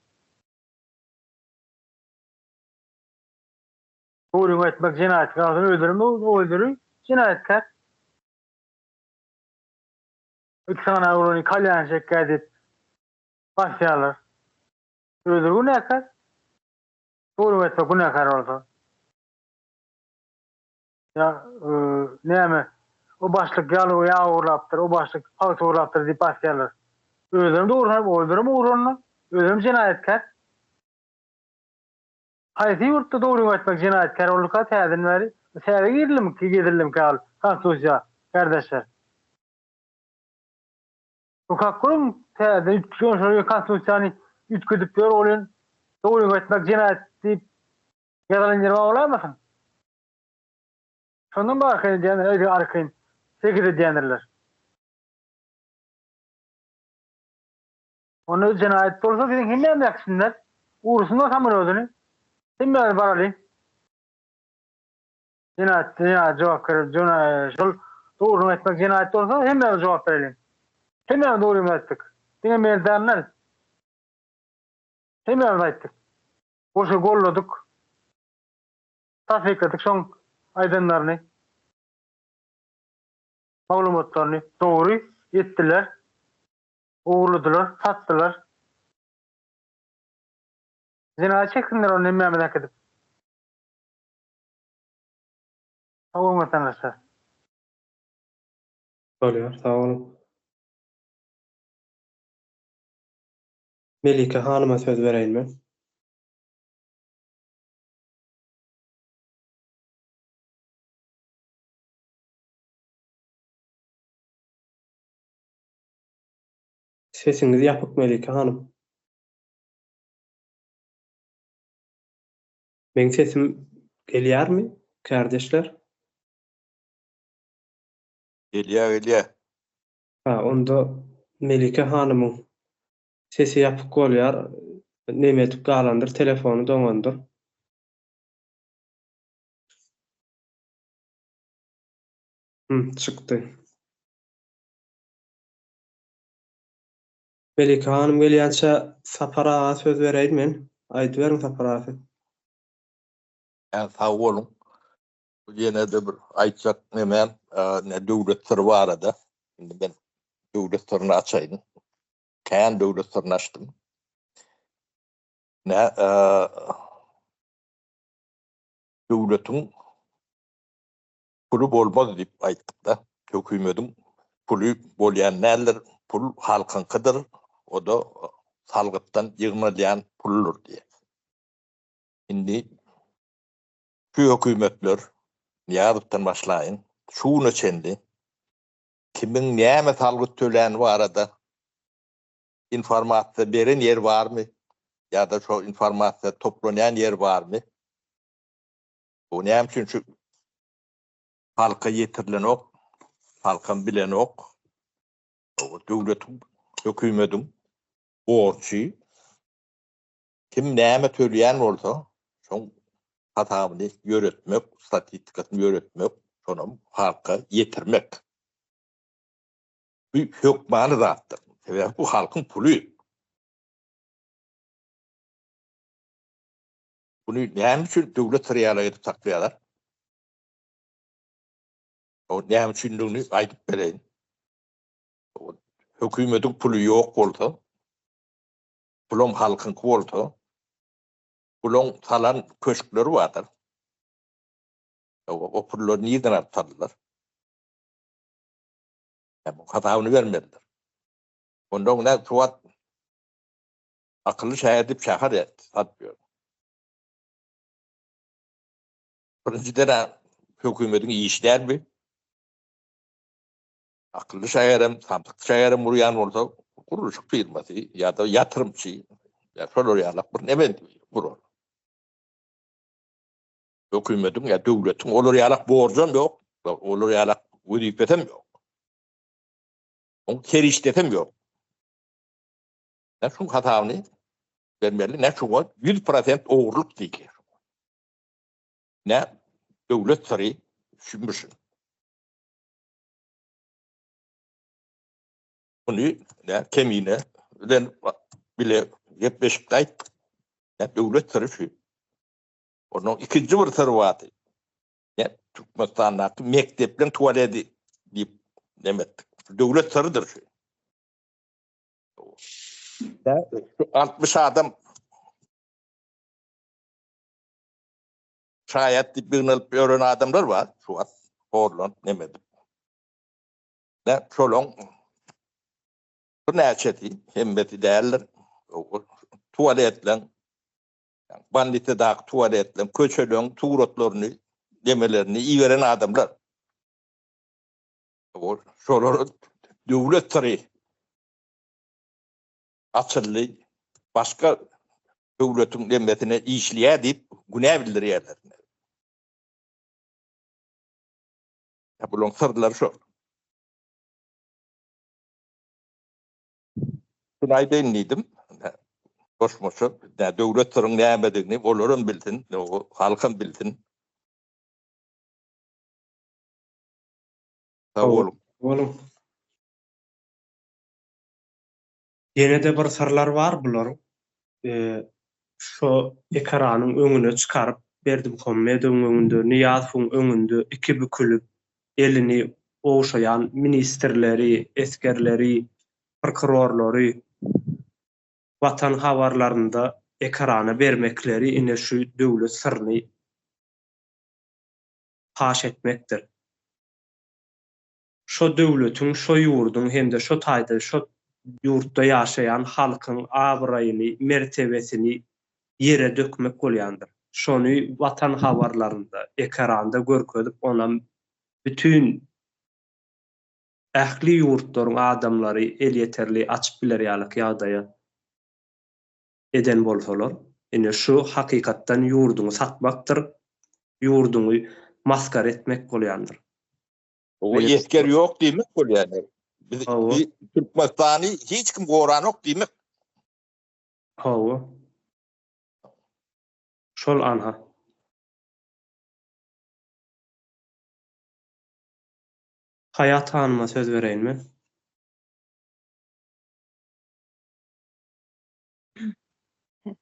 Dogryňy aýtmak jenaýatga alsyn özlerem özleri jenaýatkär. Iki sany oglany kalýan çekýär diýip basýarlar. Özleri günäkär. Dogryňy aýtsak günäkär bolsa. Ýa näme, o başlyk ýaly ýag ogurlapdyr, o başlyk pagta ogurlapdyr diýip basýarlar. Özlerem dogry saýyp, özlerem ogurlanda, özlerem jenaýatkär. Haýsy ýurtda dogryňy aýtmak jenaýatkär bolduka täzeden bäri? Täze girilimi, gezildimika ol konstitusiýa, kärdeşler? Okap görüň, täzeden üýtgän şol konstitusiýany üýtgedip ýör welin, dogryňy aýtmak jenaýat diýip ýazylan ýeri bar bolaýmasyn? Şondan bir arkaýyn edýändir, öýde arkaýyn hereket edýändirler. Onda jenaýat bolsa biziň hemmämiz äkitsinler. Ursunlar samolýodyny. Hemmämiz baraly. Jenaýat, jenaýat jogap ber, şol dogryny aýtmak jenaýat bolsa hemmämiz jogap bereliň. Hemmämiz dogrymy aýtdyk. Diňe men däl. Hemmämiz aýtdyk. Goşa golladyk. Tassykladyk şoň aýdanlaryny. Maglumatlaryny dogry etdiler. Ogurladylar, satdylar. Jenaýat çeksinler ony hemmämiz äkidip. Sag boluň watandaşlar. Bolýar, sag boluň. Melike hanyma söz bereýin men. Sesiňiz ýapyk Melike hanym. Meň sesim gelýärmi kärdeşler? Gelýär gelýär. Ha onda Melike hanymyň sesi ýapyk bolýar neme edip galandyr telefony doňandyr. Hum çykdy. Melike hanym gelýänçä Sapar aga söz bereýin men. Aýdyberiň Sapar aga siz. Hä sag boluň. Ýene-de bir aýtjak nemem, ne döwlet syry barada. Indi men döwlet syryny açaýyn. Kän döwlet syryny açdym. Ne döwletiň puly bolmaz diýip aýtdyk-da. Hökümediň puly bolýan däldir, pul halkyňkydyr, o-da salgytdan ýygnalýan puldur diýip. Indi şu hökümetler, Nyýazowdan başlaýyn, şu güne çenli kimiň näme salgyt töläni barada informasiýa beren ýer barmy ýa-da şo informasiýa toplanýan ýer barmy? Bu näme üçin şu halka ýetirilenok, halkam bilenok. Döwletiň, hökümediň borçy kim näme töleýän bolsa, şoň hasabyny ýöretmek, statistikasyny ýöretmek, şonam halka ýetirmek. Bu hökmany zatdyr. Sebäbi bu halkyň puly. Buny näme üçin döwlet syry ýaly edip saklaýarlar? O näme üçindigini aýdyp bereýin. Hökümetiň puly ýok bolsa, pulam halkyňky bolsa, bulaň salan köşkleri bardyr. O pullary nirden alyp saldylar? Bu hasabyny bermelidir. Onda näme şu wagt Akylly şäher diýip şäher salyp ýör. Birinjiden-ä hökümetiň işi däl bu. Akylly şäherem, samsyk şäherem gurýan bolsa, gurluşyk firmasy ýa-da ýatyrymçy, ýa şolar ýalak bir neme gurar. Hökümetiň ýa döwletiň olar ýalak borjam ýok, olar ýalak wezipesem ýok. Oň serişdesem ýok. Nä şuň hasabyny bermeli, nä şuňa 100% ogurlyk diýilýär. Nä döwlet syry şümüşin. Muny nä Kemine bilen bile gepleşikde aýtdyk. Nä döwlet syry şu. Onuň ikinji bir syry bardy. Nä Türkmenistandaky mekdepleň tualeti diýip neme etdik. Döwlet syrydyr şu. 60 adam şaýat diýip ýygnalyp ýören adamlar bar şu wagt horlanyp neme edip. Ne şolaň birnäçesi hemmesi däldir. Tualetleň bolnisadaky tualetleň köçeleň suratlaryny nemelerini iberen adamlar. Şolar döwlet syry açyldy, başga döwletiň nemesine işleýär diýip günä bildirýärler. Bularyň syrlary şol. Şuny aýdaýyn diýdim. Goşmaça döwlet syryň nämedigini olaram bilsin, halkam bilsin. Sag boluň. Boluň. Ýene-de bir syrlar bar bularyň. Şo ekranyň öňüne çykaryp Berdimuhamedowyň öňünde, Nyýazowyň öňünde iki bükülip elini ogşaýan ministrleri, esgerleri, prokurorlary Watan habarlarynda. ekrana bermekleri ine şu döwlet syryny paş etmekdir. Şo döwletiň, şo ýurduň hem-de şo taýda, şo ýurtda ýaşaýan halkyň abraýyny, mertebesini ýere dökmek bolýandyr. Şony Watan habarlarynda, ekranda görkezip, onam bütin ähli ýurtlaryň adamlary elýeterli açyp biler ýalyk ýagdaýa eden bolsalar, ine şu hakykatdan ýurduňy satmakdyr, ýurduňy masgara etmek bolýandyr. O esger ýok diýmek bolýar. Biz Türkmenistany hiç kim goranok diýmek. Hawa. Şol anha. Haýat hanyma söz bereýin men.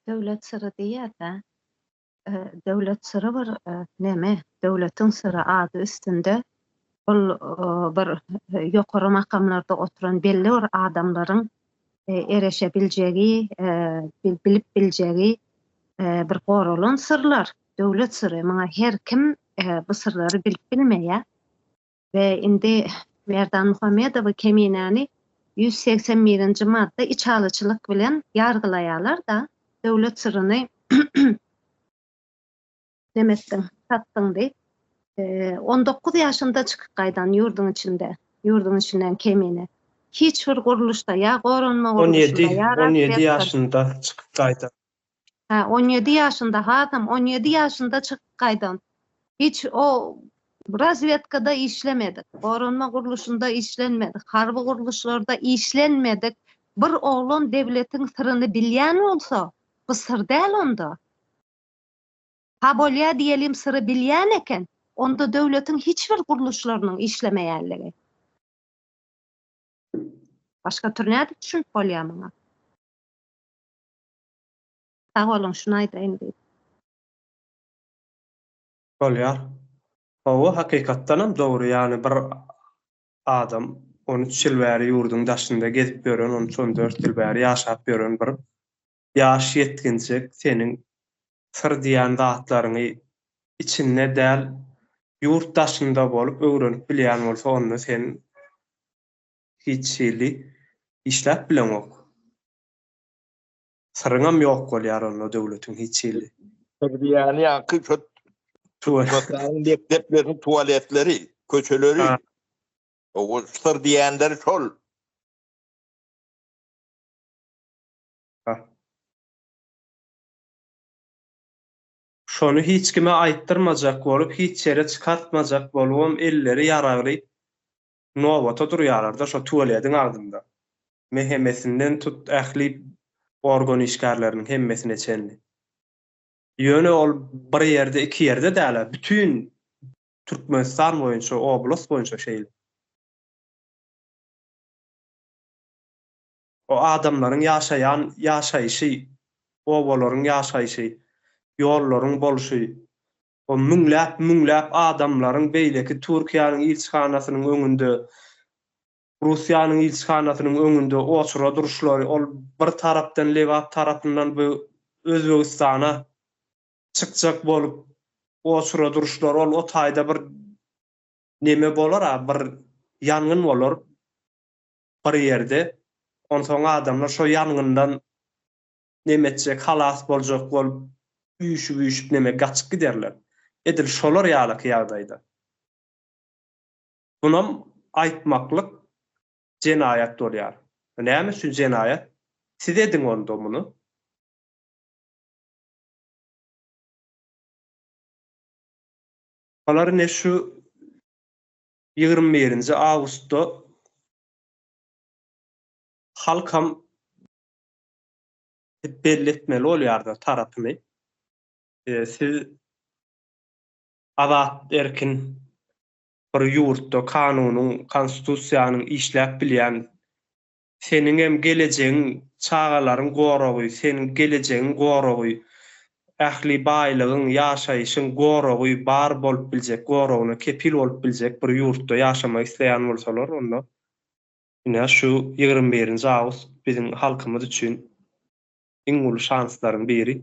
Döwlet syry diýýär-dä. Döwlet syry bir neme, döwletiň syry ady üstünde. Ol bir ýokary makamlarda oturan belli bir adamlaryň ereşe biljegi, bilip biljegi bir goralan syrlar, döwlet syry. Muňa her kim bu syrlary bilip bilmeýär. We indi Merdan Muhammedowy Keminäni 181-nji madda içalyçylyk bilen ýargylaýarlar-da, döwlet syryny neme etdiň, satdyň diýip. 19 ýaşynda çykyp gaýdan ýurduň içinde, ýurduň içinden Kemine. Hiç bir gurluşda, ýa goranma gurluşynda, ýa 17 ýaşynda çykyp gaýdan. Hä, 17 ýaşynda, hasam 17 ýaşynda çykyp gaýdan. Hiç o razwedkada işlemedik, goranma gurluşynda işlenmedik, harby gurluşlarda işlenmedik bir oglan dewletiň syryny bilýän bolsa, bu syr däl onda. Ha bolýa diýelim syry bilýän eken, onda döwletiň hiç bir gurluşlarynyň işlemeýänligi. Başga tür nädip düşünip bolýar muňa? Sag boluň şuny aýdaýyn diýip. Bolýar. Hawa hakykatdanam dogry ýagny bir adam 13 ýyl bäri ýurduň daşynda gezip ýören on üç on dört ýyl bäri ýaşap ýören bir ýaş ýetginjek seniň syr diýen zatlaryňy içinde däl ýurt daşynda bolup öwrenip bilýän bolsa onda sen hiç hili işläp bileňok. Syryňam ýok bolýar onda döwletiň hiç hili. Syr diýýäni ýaňky şo Türkmenistanyň mekdepleriniň tualetleri, köçeleri. O syr diýenleri şol. Şony hiç kime aýtdyrmajak bolup, hiç ýere çykartmajak bolubam elleri ýaragly nobata durýarlarda şo tualediň agzynda. MHM-sinden tut ähli organ işgärleriniň hemmesine çenli. Ýöne ol bir ýerde iki ýerde dälä bütin Türkmenistan boýunça oblast boýunça şeýle. O adamlaryň ýaşaýan ýaşaýşy, obalaryň ýaşaýşy, ýollaryň bolşy, O müňläp müňläp adamlaryň beýleki Türkiýäniň ilçihanasynyň öňünde, Russiýanyň ilçihanasynyň öňünde oçura duruşlary, ol bir tarapdan Lebap tarapyndan bu Özbegistana çykjak bolup oçura duruşlary, ol o taýda bir neme bolar-a, bir ýangyn bolar bir ýerde. Onsoň adamlar şo ýangyndan neme etjek, halas boljak bolup üýşüp-üýşüp neme gaçyp giderler. Edil şolar ýalyky ýagdaýda. Munam aýtmaklyk jenaýat bolýar. Näme üçin jenaýat? Siz ediň onda muny. Olar ine şu 21-nji awgustda halkam belli etmeli bolýarda tarapyny. Siz azat erkin bir ýurtda kanunyň, konstitusiýanyň işläp bilýän, seniňem gelejegiň, çagalaryň goragy, seniň gelejegiň goragy, ähli baýlygyň, ýaşaýşyň goragy bar bolup biljek, goragyna kepil bolup biljek bir ýurtda ýaşamak isleýän bolsalar, onda ine şu 21-nji awgust biziň halkymyz üçin. Iň uly şanslaryň biri.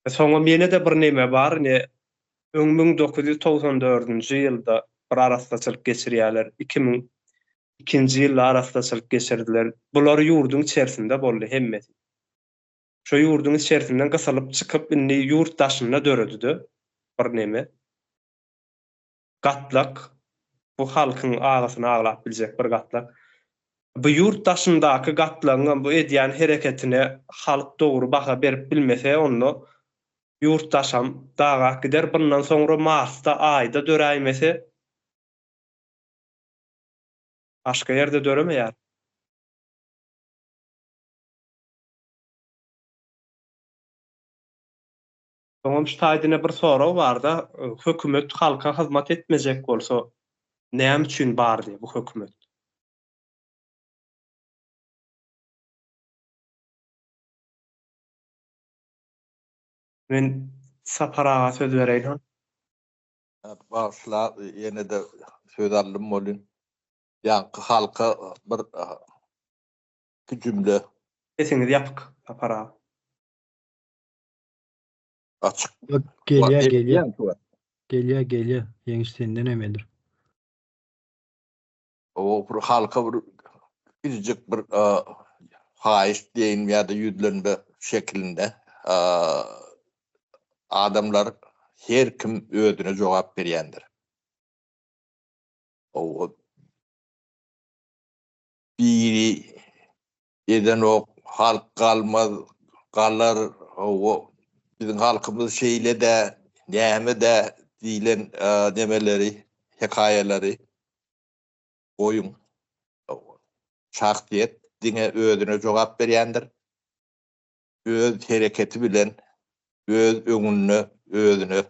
Soňam ýene-de bir neme bar, ine, öň 1994-nji ýylda bir arassaçylyk geçirýärler, 2002-nji ýylda arassaçylyk geçirdiler. Bular ýurduň içerisinde boldy hemmesi. Şo ýurduň içerisinden gysylyp çykyp indi ýurt daşynda döredi-de bir neme. Gatlak, bu halkyň agysyny aglap biljek bir gatlak. Bu ýurt daşyndaky gatlagyňam bu edýän hereketine halk dogry baha berip bilmese onda ýurt daşam dagap gider, bundan soňra Marsda, Aýda döräýmese başga ýerde döremeýär. Soňam şu taýda ine bir sorag barda, hökümet halka hyzmat etmejek bolsa näme üçin bar diýip bu hökümet? Men Sapar aga söz bereýin hany. Bagyşla ýene-de söz aldym welin, ýaňky halka bir iki jümle. Sesiňiz ýapyk Sapar aga. Açyk. Gelýär gelýär. Gelýär gelýär. Ýeňiş senden emedir. O bir halka bir kiçijik bir haýyş diýeýin ýa-da ýüzlenme şekilinde adamlar her kim özüne jogap berýändir. O biri edenok, halk galmaz, galar, hawa, biziň halkymyz şeýle-dä, näme-dä diýlen nemeleri, hekaýalary goýuň. Şahsyýet diňe özüne jogap berýändir. Öz hereketi bilen öz öňünde özüne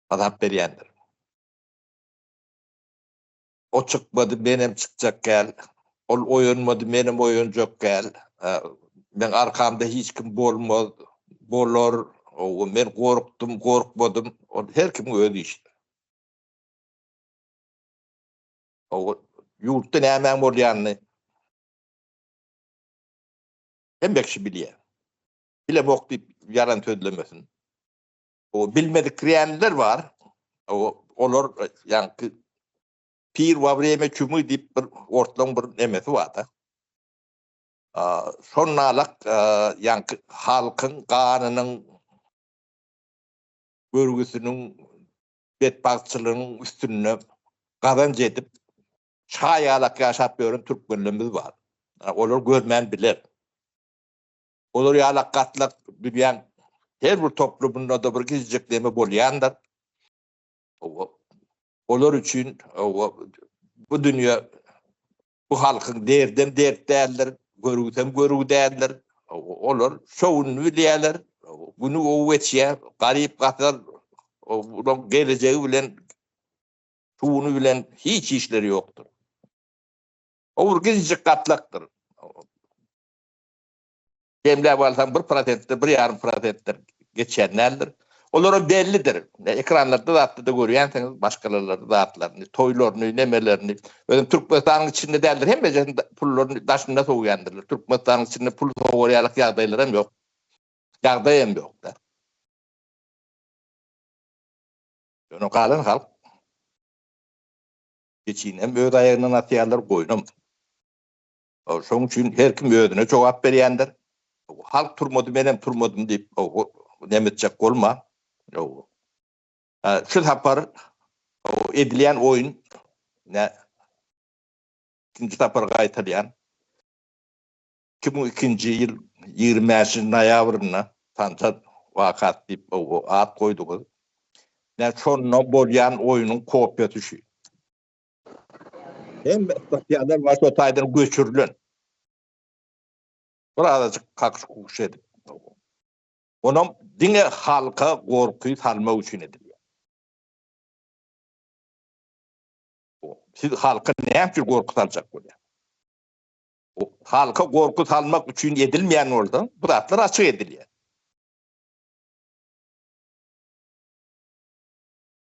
hasap berýändir. O çykmady, menem çykjak däl. Ol oýanmady, menem oýanjak däl. Meň arkamda hiç kim bolmaz, bolar. Men gorkdum, gorkmadym. Ol her kimiň öz işi. Ýurtda nämäň bolýanyny hemme kişi bilýär. Bilemok diýip ýalan sözlemesin. O bilmedikleýänler bar. O olar ýaňky pir wa wremya çumy diýip bir ortlaň bir nemesi bar-da. Şonalak ýaňky halkyň ganynyň görgüsiniň betbagtçylygyň üstünde gazanç edip şa ýalak ýaşap ýören türkmenlerimiz bar. Olar görmän biler. Olar ýalak gatlak dünýäň her bir toplumynda-da bir kiçijik neme bolýandyr. Olar üçin bu dünýe bu halkyň derdem dert däldir, görgüsem görgi däldir. Olar şo gününi bilýärler, güni gowy geçýär, garyp-gasar olaryň gelejegi bilen, şuny bilen hiç işleri ýokdur. O bir kiçijik gatlakdyr. Jemläp alsaň bir prosentdir, bir ýarym prosentdir geçýän däldir. Olara bellidir. Ekranlarda zatda-da görýänsiňiz başgalaryň zatlaryny, toýlaryny, nemelerini. Özem Türkmenistanyň içinde däldir, hemmejesini pullaryny daşynda sowýandyrlar. Türkmenistanyň içinde pul sowar ýalyk ýagdaýlaram ýok. Ýagdaýam ýok-da. Ýöne galan halk geçinem öz aýagyndan atýarlar, goýnam. Şonuň üçin her kim özüne jogap berýändir. Halk turmady, menem turmadym diýip, neme etjek bolma. Şu sapar edilýän oýun ikinji sapar gaýtalýan. 2002-nji ýyl 25-nji noýabrynda Sanjar wakasy diýip at goýduňyz. Şonda bolýan oýnuň kopiýasy şu. Hemme statýalar bar şo taýdan göçürilen. Bir azajyk kakyş-kukuş edip. Onam diňe halka gorky salmak üçin edilýär. Siz halka näme üçin gorky saljak bolýar? Halka gorky salmak üçin edilmeýän bolsa, bu zatlar açyk edilýär.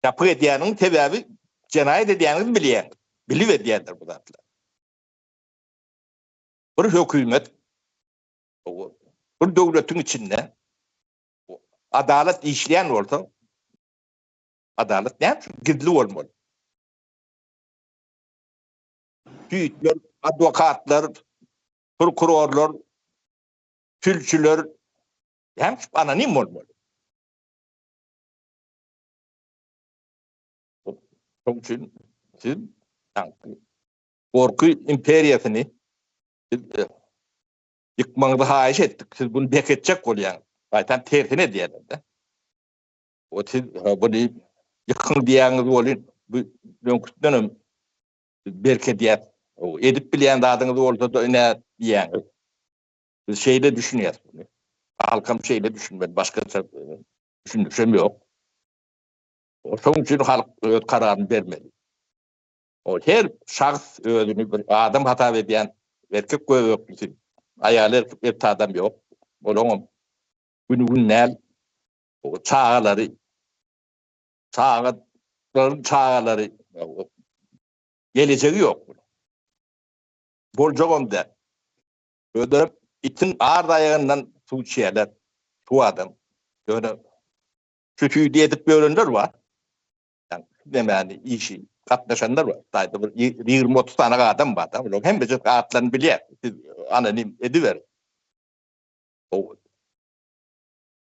Ýapyk edýäniň sebäbi jenaýat edýäniňizi bilýäňiz. Bilip edýändir bu zatlary. Bir hökümet. Bir döwletiň içinde adalat işleýän bolsa, adalat näme üçin gizli bolmaly? Süýtler, adwokatlar, prokurorlar, sülçüler näme üçin anonim bolmaly? Şonuň üçin siz gorky imperiýasyny biz e, ýykmagyňyzy haýyş etdik. Siz bunu bek etjek bolýaňyz. Gaýtam tersini edýärler-de. O siz buny ýykyň diýýäňiz welin, bu öňküsinden hem berk edýär. Edip bilýän zadyňyz bolsa-da ine diýýäňiz. Biz şeýle düşünýäs muny. Halkam şeýle düşünmeli, başgaça düşündirişem ýok. Şonuň üçin halk öz kararyny bermeli. O her şahs özüni bir adam hasap edýän erkek göbeklisi, aýal erkek adam ýok. Olaňam güni gün däl. O çagalary, çagalaryň çagalary gelejegi ýok. Boljagam däl. Özleri itiň ard aýagyndan suw içýärler. Şu adam. Ýöne şu süýdi edip ýörenler bar. Ýagny nemäni işi gatnaşanlar bar. Daýda bir 20-30 sany adam bar da. Bular hemmesi atlaryny bilýär. Siz anonim ediberiň. O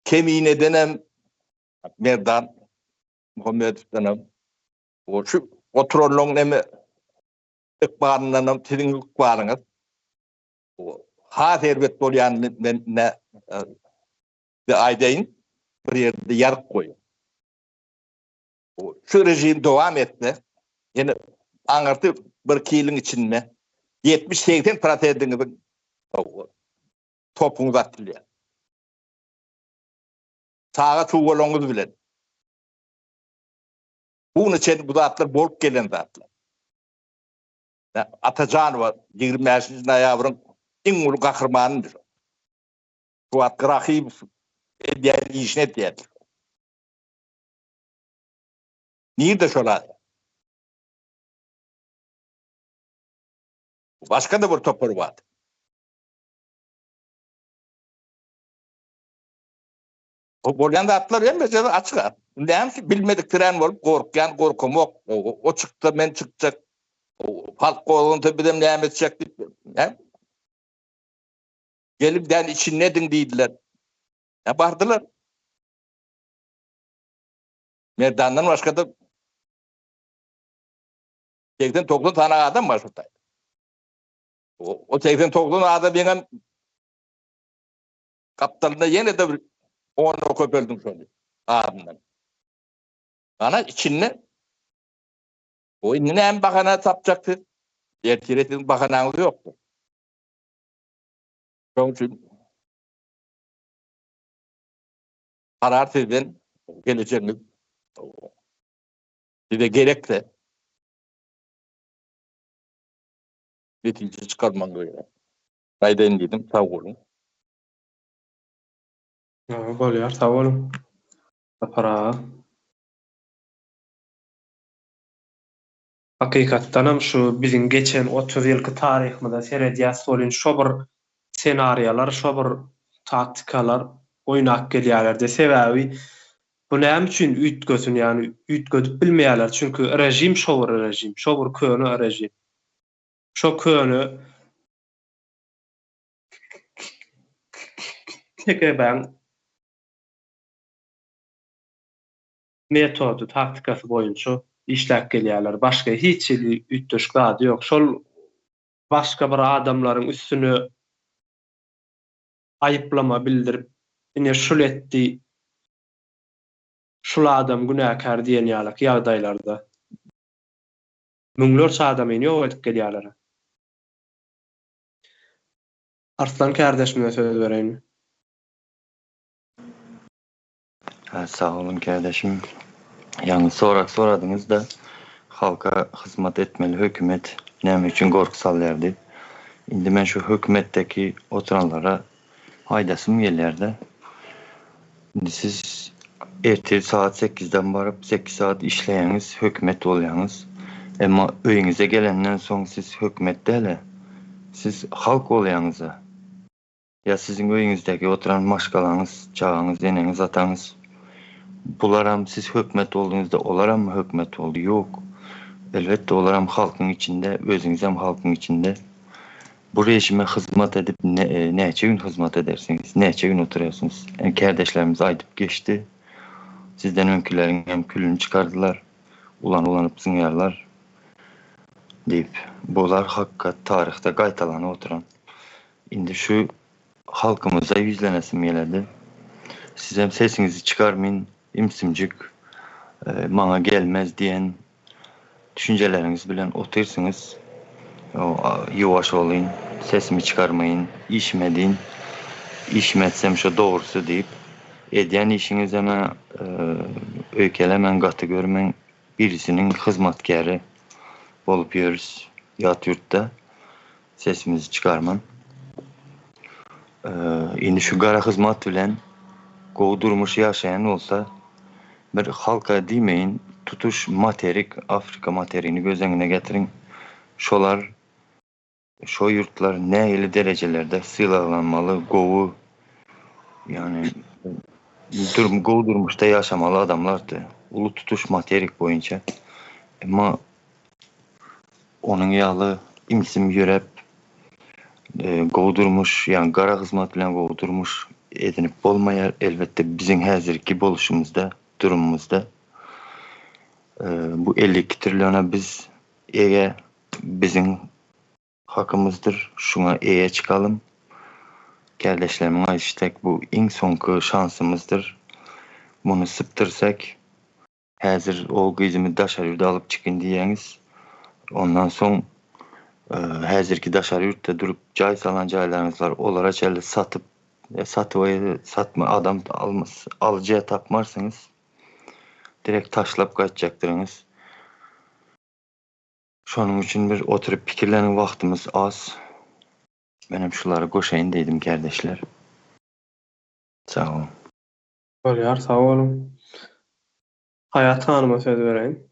Keminedenem Merdan Muhammedowdanam o şu oturanlaryň neme ykbalyndanam siziň ykbalyňyz has erbet bolýanyny men ne size aýdaýyn, bir ýerde ýazyp goýuň. Şu rejim dowam etse, ýene aňyrsy birki ýylyň içinde 70-80 prosentiňiziň topuňyz atylýar. Çaga çuwalaňyz bilen. Bu güne çenli bu zatlar bolup gelen zatlar. Atajanowa 25-nji noýabryň iň uly gahrymanydyr. Şu wagtky Rahymow edýän işini edýärdir. Nirde şol adam? Başga-da bir topar bar. O bolýan zatlar hemmesi açyk. Näme üçin bilmediksirän bolup gorkýan, gorkamok. O çyksa men çykjak. Halk gozgansa bizem näme etjek diýip. Näme? Gelip däl içindediň diýdiler. Ýa bardylar. Merdandan başga-da 80-90 sany adam bar şu taýda. O 80-90 adamyňam gapdalynda ýene-de bir ona köpeldiň şony azyndan. Ana içinde o indi näme bahana tapjak siz? Ertire siziň bahanaňyz ýokdur. Şonuň üçin karar sizden gelejegiňiz size gerekse netije çykarmagyňyz gerek. Aýdaýyn diýdim, sag boluň. Bolýar, sag boluň. Sapar aga. Hakykatdanam şu biziň geçen 30 ýylky taryhymyza seredýäs welin şo bir ssenariýalar, şo bir taktikalar oýnap gelýärler-de. Sebäbi bu näme üçin üýtgesin, ýagny üýtgedip bilmeýärler, çünki režim şo bir režim, şo bir köne režim. Şo köne KGB-niň metody, taktikasy boýunça işläp gelýärler. Başga hiç hili üýtgeşik zady ýok. Şol başga bir adamlaryň üstüne aýyplama bildirip, ine şul etdi, şul adam günäkär diýen ýalyk ýagdaýlarda müňlerçe adamyny ýok edip gelýärler. Arslan kärdeşime söz bereýin. Sag boluň kärdeşim. Ýaňy sorag soradyňyzda halka hyzmat etmeli hökümet näme üçin gorky salýar diýip. Indi men şu hökümetdeki oturanlara aýdasym gelýärde. Indi siz ertir sagat sekizden baryp sekiz sagat işleýäňiz hökümet bolýaňyz. Emma öýüňize gelenden soň siz hökümet däl-e, siz halk bolýaňyza. Ýa siziň öýüňizdäki oturan maşgalaňyz, çagaňyz, eneňiz, ataňyz. Bularam siz hökümet bolduňyzda olarammy hökümet boldy? Ýok. Elbetde olaram halkyň içinde, özüňizem halkyň içinde. Bu režime hyzmat edip näçe gün hyzmat edersiňiz? Näçe gün oturarsyňyz? Ine kärdeşlerimiz aýdyp geçdi. Sizden öňküleriň hem külüni çykardylar. Ulan-ulanyp zyňýarlar diýip. Bular hakykat taryhda gaýtalanyp oturan. Indi şu halkymyza ýüzlenesim geledi. Sizem sesiňizi çykarmyn, imsimjik, maňa gelmez diýen düşünjeleriňiz bilen otyrsyňyz. Ýuwaş bolyn, sesimi çykarmaýyn, işim edin, işimi etsem şo dogrusy diýip, edýän işiňizem-ä öýkelemäň, gaty görmäň, birisiniň hyzmatkäri bolup ýörüs ýat ýurtda. Sesimizi çykarman. Indi şu gara hyzmat bilen gowy durmuş ýaşaýan bolsa, bir halka diýmeýin, tutuş materik, Afrika materigini göz öňüne getiriň. Şolar, şo ýurtlar nähili derejelerde sylaglanmaly, gowy, ýagny gowy durmuşda ýaşamaly adamlardy. Uly tutuş materik boýunça. Emma Onuň ýaly imsim ýöräp, gowy durmuş, ýagny gara hyzmat bilen gowy durmuş edinip bolmaýar. Elbetde, biziň häzirki boluşymyzda, durumymyzda bu 52 trilliona biz eýe, biziň hakymyzdyr, şuňa eýe çykalym. Kärdeşlerimiň aýdyşy dek, bu iň soňky şansymyzdyr. Muny sypdyrsak, Häzir ol gyzymy daşary ýurda alyp çykyn diýýäňiz. Ondan soň häzirki daşary ýurtda durup jaý salan jaýlaryňyz bar, olara çenli satyp, satyp satma adam almaz, alyjy tapmarsyňyz. Direkt taşlap gaýtjakdyryňyz. Şonuň üçin bir oturyp pikirleniň wagtymyz az. Menem şulary goşaýyn diýdim kärdeşler. Sag boluň. Bolýar, sag boluň. Haýat hanyma söz bereýin.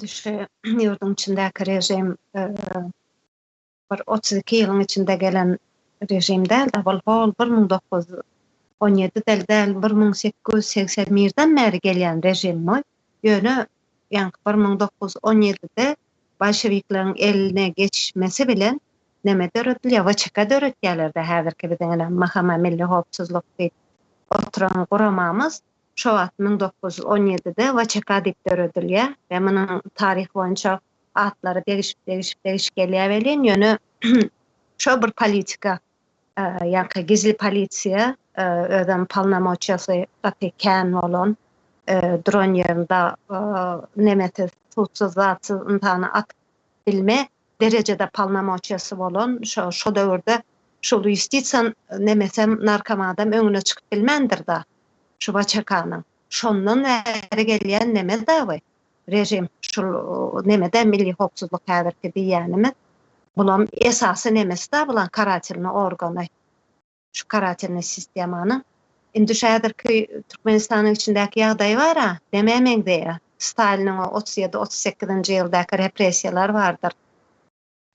Şu ýurduň içindäki režim bir 32 ýylyň içinde gelen režim däl-de, ol hol 1917 del däl, 1881-den bäri gelýän režim bu. Ýöne ýaňky 1917-de bolşewikleriň eline geçmesi bilen neme döredilýär, WÇK döretýärler-de häzirki biziň ine MHM Milli howpsuzlyk diýip oturan guramamyz şo wagt 1917-de WÇK diýip döredilýär we munuň taryh boýunça atlary degişip degişip degişip gelýär welin ýöne şo bir politika ýaňky gizli polisiýa özem polnomoçiýasy gaty kän bolan duran ýerinde nemesiz sudsuz zatsyz ynsany atyp bilme derejede polnomoçiýasy bolan şo şo döwürde şol ýustisiýa nemesem narkomadam öňüne çykyp bilmändir-da şu WÇK-nyň. Şondan bäri gelýän neme dagy režim şul nemede milli howpsuzlyk häzirki diýýänimiz bulam esasy nemesi-da bulan karatelnyý organy. Şu karatelnyý sistemanyň. Indi şu häzirki Türkmenistanyň içindäki ýagdaý bar-a, nämä meňzeýär? Staliniň o 37, 38-nji ýyldaky repressiýalar bardyr.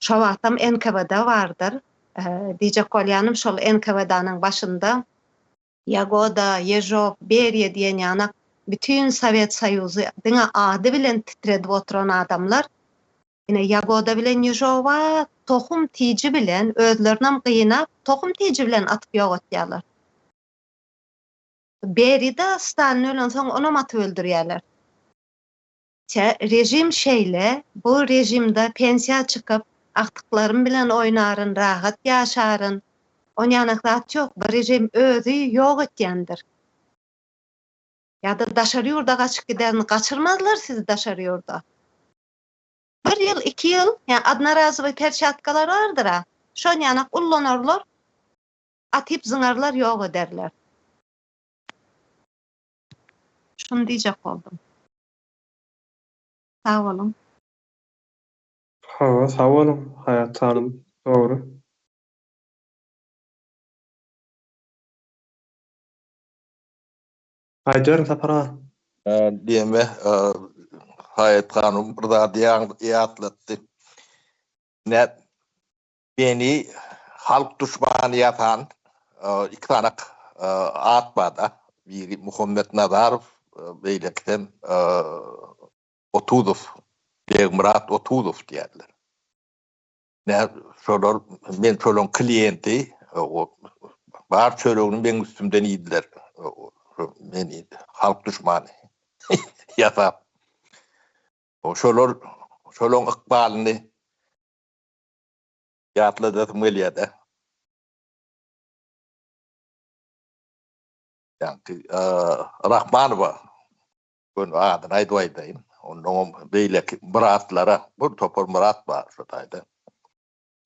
Şo wagtam NKWD bardyr. Diýjek bolýanym şol NKWD-nyň başynda Ýagoda, Ýežow, Beriýa diýen ýanak bütin Sowet Soýuzy diňe ady bilen titredip oturan adamlar ine Ýagoda bilen Ýežowa tohum tiji bilen özlerinem gynap tohum tiji bilen atyp ýok etýärler. Beriýa-da Stalin ölensoň onam atyp öldürýärler. Çä, režim şeýle, bu režimde pensiýa çykyp, agtyklarym bilen oýnaryn, rahat ýaşaryn. Onýanak zat ýok, bu režim özi ýok etýändir. Ýa-da daşary ýurda gaçyp giderin, gaçyrmazlar sizi daşary ýurda. Bir ýyl, iki ýyl, ýa odnorazowyý perçatkalar bardyr-a, şonýanak ullanarlar, atyp zyňarlar, ýok ederler. Şuny diýjek boldum. Sag boluň. Hawa sag boluň Haýat hanym dogry. Aýdyberiň Sapar aga. Diýeme Haýat hanym bir zady ýatlatdy. Nä. Meni halk duşmany ýasan iki sany at bar-da. Biri Muhammet Nazarow, beýlekisem Otuzow, Begmyrat Otuzow diýýärler. Nä şolar men şolaň kliýenti, bar çöregini meň üstümden iýdiler. Meni halk duşmany ýasap. Şolar şolaň ykbalyny ýatladasym gelýär-de. Ýaňky Rahmanowa göni adyny aýdyp aýdaýyn. Onnoňam beýleki Myratlara, bir topar Myrat bar şo taýda.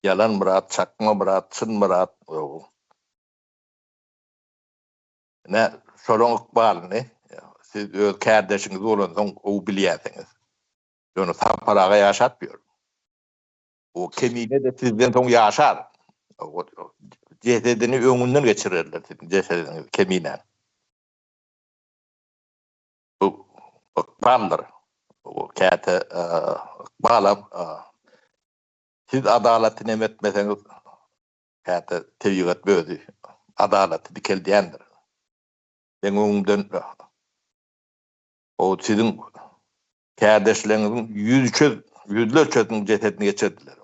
Ýalan Myrat, çakma Myrat, çyn Myrat. Ine, şolaň ykbalyny siz öz kärdeşiňiz bolansoň gowy bilýärsiňiz. Ýöne Sapar aga ýaşap ýör. O Kemine-de sizden soň ýaşar. Jesedini öňünden geçirerler siziň jesediňizi Keminäň. Bu ykbaldyr. Bu käte ykbalam siz adalaty neme etmeseňiz käte tebigat özi adalaty dikeldýändir. Meň öňümden o siziň kärdeşleriňiziň ýüzçe, ýüzlerçesiniň jesedini geçirdiler.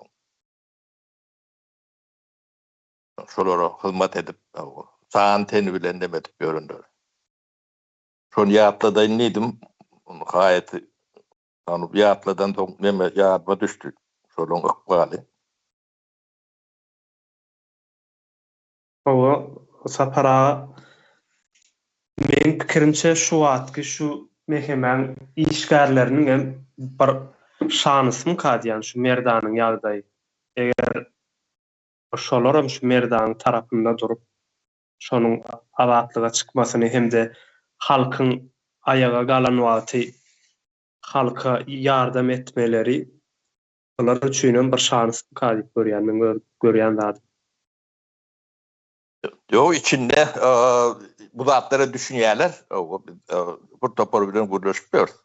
Şolara hyzmat edip, jan-teni bilen neme edip ýörenler. Şony ýatladaýyn diýdim. Haýaty ony ýatladan soň neme ýadyma düşdi. Şolaryň ykbaly. Hawa, Sapar aga, meň pikirimçe şu wagtky şu mehemäň işgärleriniň hem bir şanysymyka diýýän şu Merdanyň ýagdaýy. Eger şolaram şu Merdanyň tarapynda durup, şonuň azatlyga çykmasyny hem-de halkyň aýaga galan wagty halka ýardam etmeleri şolar üçinem bir şanysymyka diýip görýän meň öz görýän zadym. Ýok içinde bu zatlara düşünýärler. Bir topar bilen gürleşip ýörüs.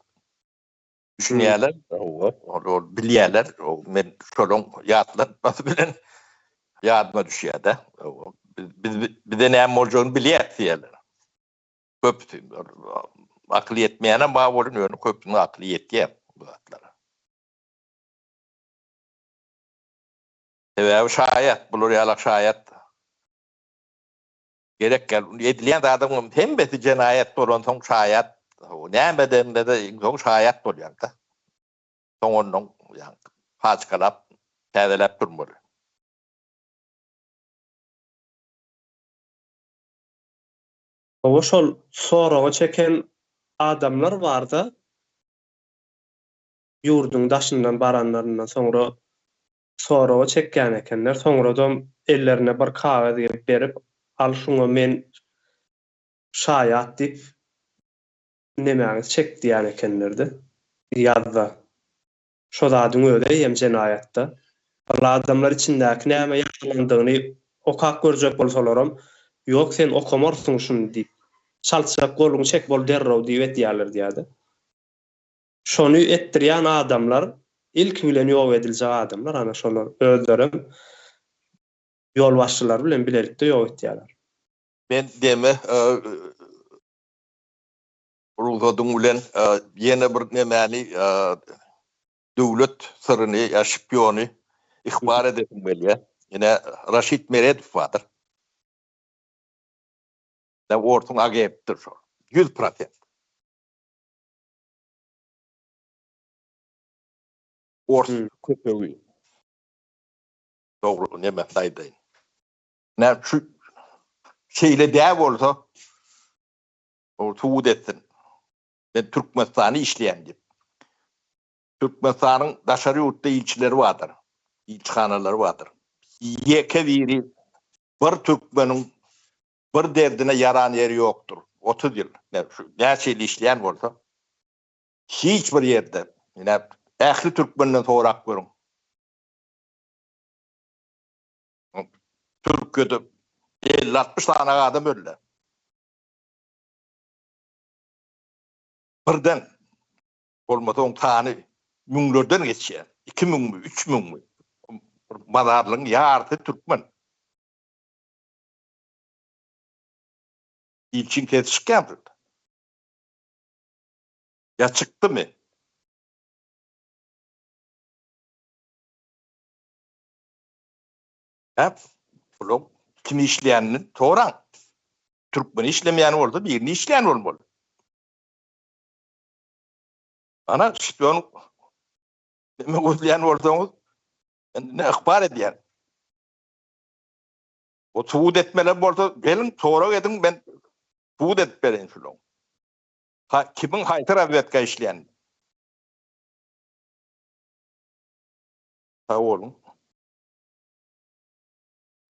Düşünýärler. Ol bilýärler. Men şolaň ýatlatmasy bilen ýadyma düşýär-de. Biz bize näme boljagyny bilýäris diýýärler. Köpüsi akyly ýetmeýänem bar bolun, ýöne köpüsiniň akyly ýetýär bu zatlara. Sebäbi şaýat, bular ýalak şaýat gerek däl. Edilýän zadyň hemmesi jenaýat bolansoň şaýat näme edende-de iň soňy şaýat bolýar-da. Soň ondan ýaňky paçkalap, täzeläp durmaly. Hawa şol soraga çeken adamlar barda ýurduň daşyndan baranlaryndan soňra soraga çekýän ekenler. Soňradam ellerine bir kagyz gelip berip, al şuňa men şaýat diýip nemäňizi çek diýýän ekenler-de. Ýazda. Şo zadyň özi eýýäm jenaýatda. Ol adamlar içindäki näme ýazylandygyny okap görjek bolsalaram, ýok sen okamarsyň şuny diýip, çaltjak goluňy çek bol derrew diýip etýärler diýýärdi. Şony etdirýän adamlar ilki bilen ýok ediljek adamlar ana şolar özlerem ýolbaşçylary bilen bilelikde ýok etýärler. Men deme rugsadyň bilen ýene bir nemäni döwlet syryny ýa şpýony ihbar edesim gelýär. Ine Raşid Meredow bardyr. Ine orsuň agentdir şol. 100%. Ors köpegi. Dogry neme aýdaýyn. Nä şu şeýle dä bolsa ol subut etsin. Men Türkmenistany işleýän diýip. Türkmenistanyň daşary ýurtda ilçileri bardyr. Ilçihanalary bardyr. Ýeke biri bir türkmeniň bir derdine ýaran ýeri ýokdur. 30 ýyl. Näçe ýyl işleýän bolsa Hiç bir ýerde, ine, ähli türkmenden sorap görüň. Türkiýede 50-60 sany adam öldi. Birden bolmasa oň sany müňlerden geçýär. 2 müňmi, 3 müňmi? Bir mazarlygyň ýarysy türkmen. Ilçiň sesi çykýarmy şurada? Ýa çykdymy? Hä, bulaň kim işleýänini soraň. Türkmen işlemeýän bolsa birini işleýän bolmaly. Ana şpion neme gözleýän bolsaňyz, men ne ykbar edýän. O subut etmeler bolsa geliň sorag ediň men subut edip bereýin şulaň. Ha kimiň haýsy razwedka işleýänini. Sag boluň.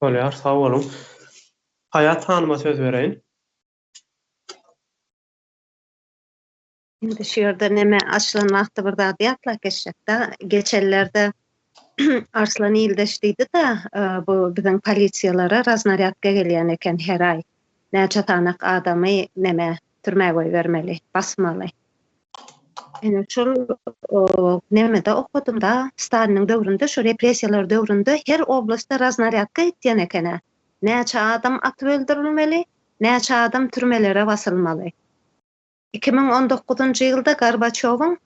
Bolýar, sag boluň. Haýat hanyma söz bereýin. Indi şu ýerde neme açylan wagty bir zady ýatlap geçjekde. Geçenlerde Arslan ildeş diýdi-de, bu biziň polisiýalara raznarýadka gelýän eken her aý. Näçe sanak adamy neme türmä goýbermeli, basmaly. Ine şol nemede okadym-da, Staliniň döwründe şu repressiýalar döwründe her oblastda raznarýadka gitýän eken-ä. Näçe adam atyp öldürilmeli, näçe adam türmelere basylmaly. 2019-njy ýylda Gorbaçýowyň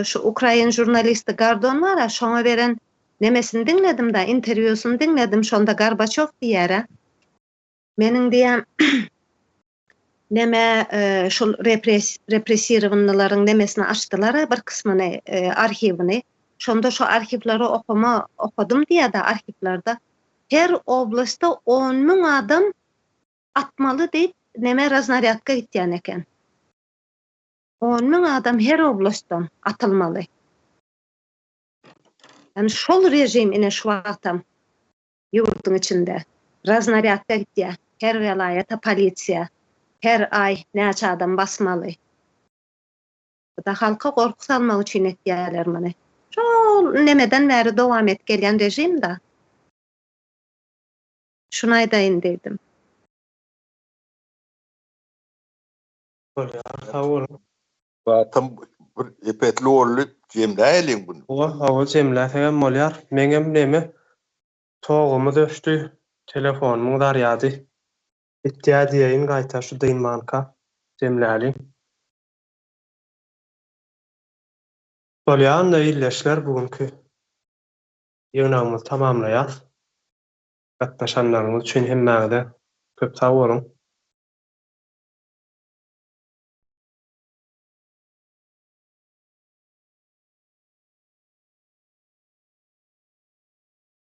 şu ukrain žurnalisti Gordon bar-a, şoňa beren nemesini diňledim-da, interwýusyny diňledim, şonda Gorbaçýow diýýär-ä, Meniň diýýän neme şol repres repressirowanylaryň nemesini açdylar-a bir kysmyny, arhiwini. Şonda şo arhiwleri okama okadym diýýär-de arhiwlerde her oblastda 10 müň adam atmaly diýip neme raznarýadka gitýän eken. 10 müň adam her oblastdan atylmaly. Ýani şol režim ine şu wagtam ýurduň içinde. Raznarýadka gitýär. Her welaýata polisiýa. Her aý näçe adam basmaly. Bu-da halka gorky salmak üçin etýärler muny. Şol nemeden bäri dowam edip gelýän režim-da. Şuny aýdaýyn diýdim. Bolýar, sag boluň. Atam bir epesli boldy, jemläýeliň bunu. Hawa, hawa jemläsegem bolýar. Meňem neme togumyz öçdi, telefonymyň zarýady bitýä diýeýin gaýta şu dynmanka jemläliň. Bolýa onda ildeşler bu günki ýygnagymyzy tamamlaýas. Gatnaşanlaryňyz üçin hemmäňize köp sag boluň.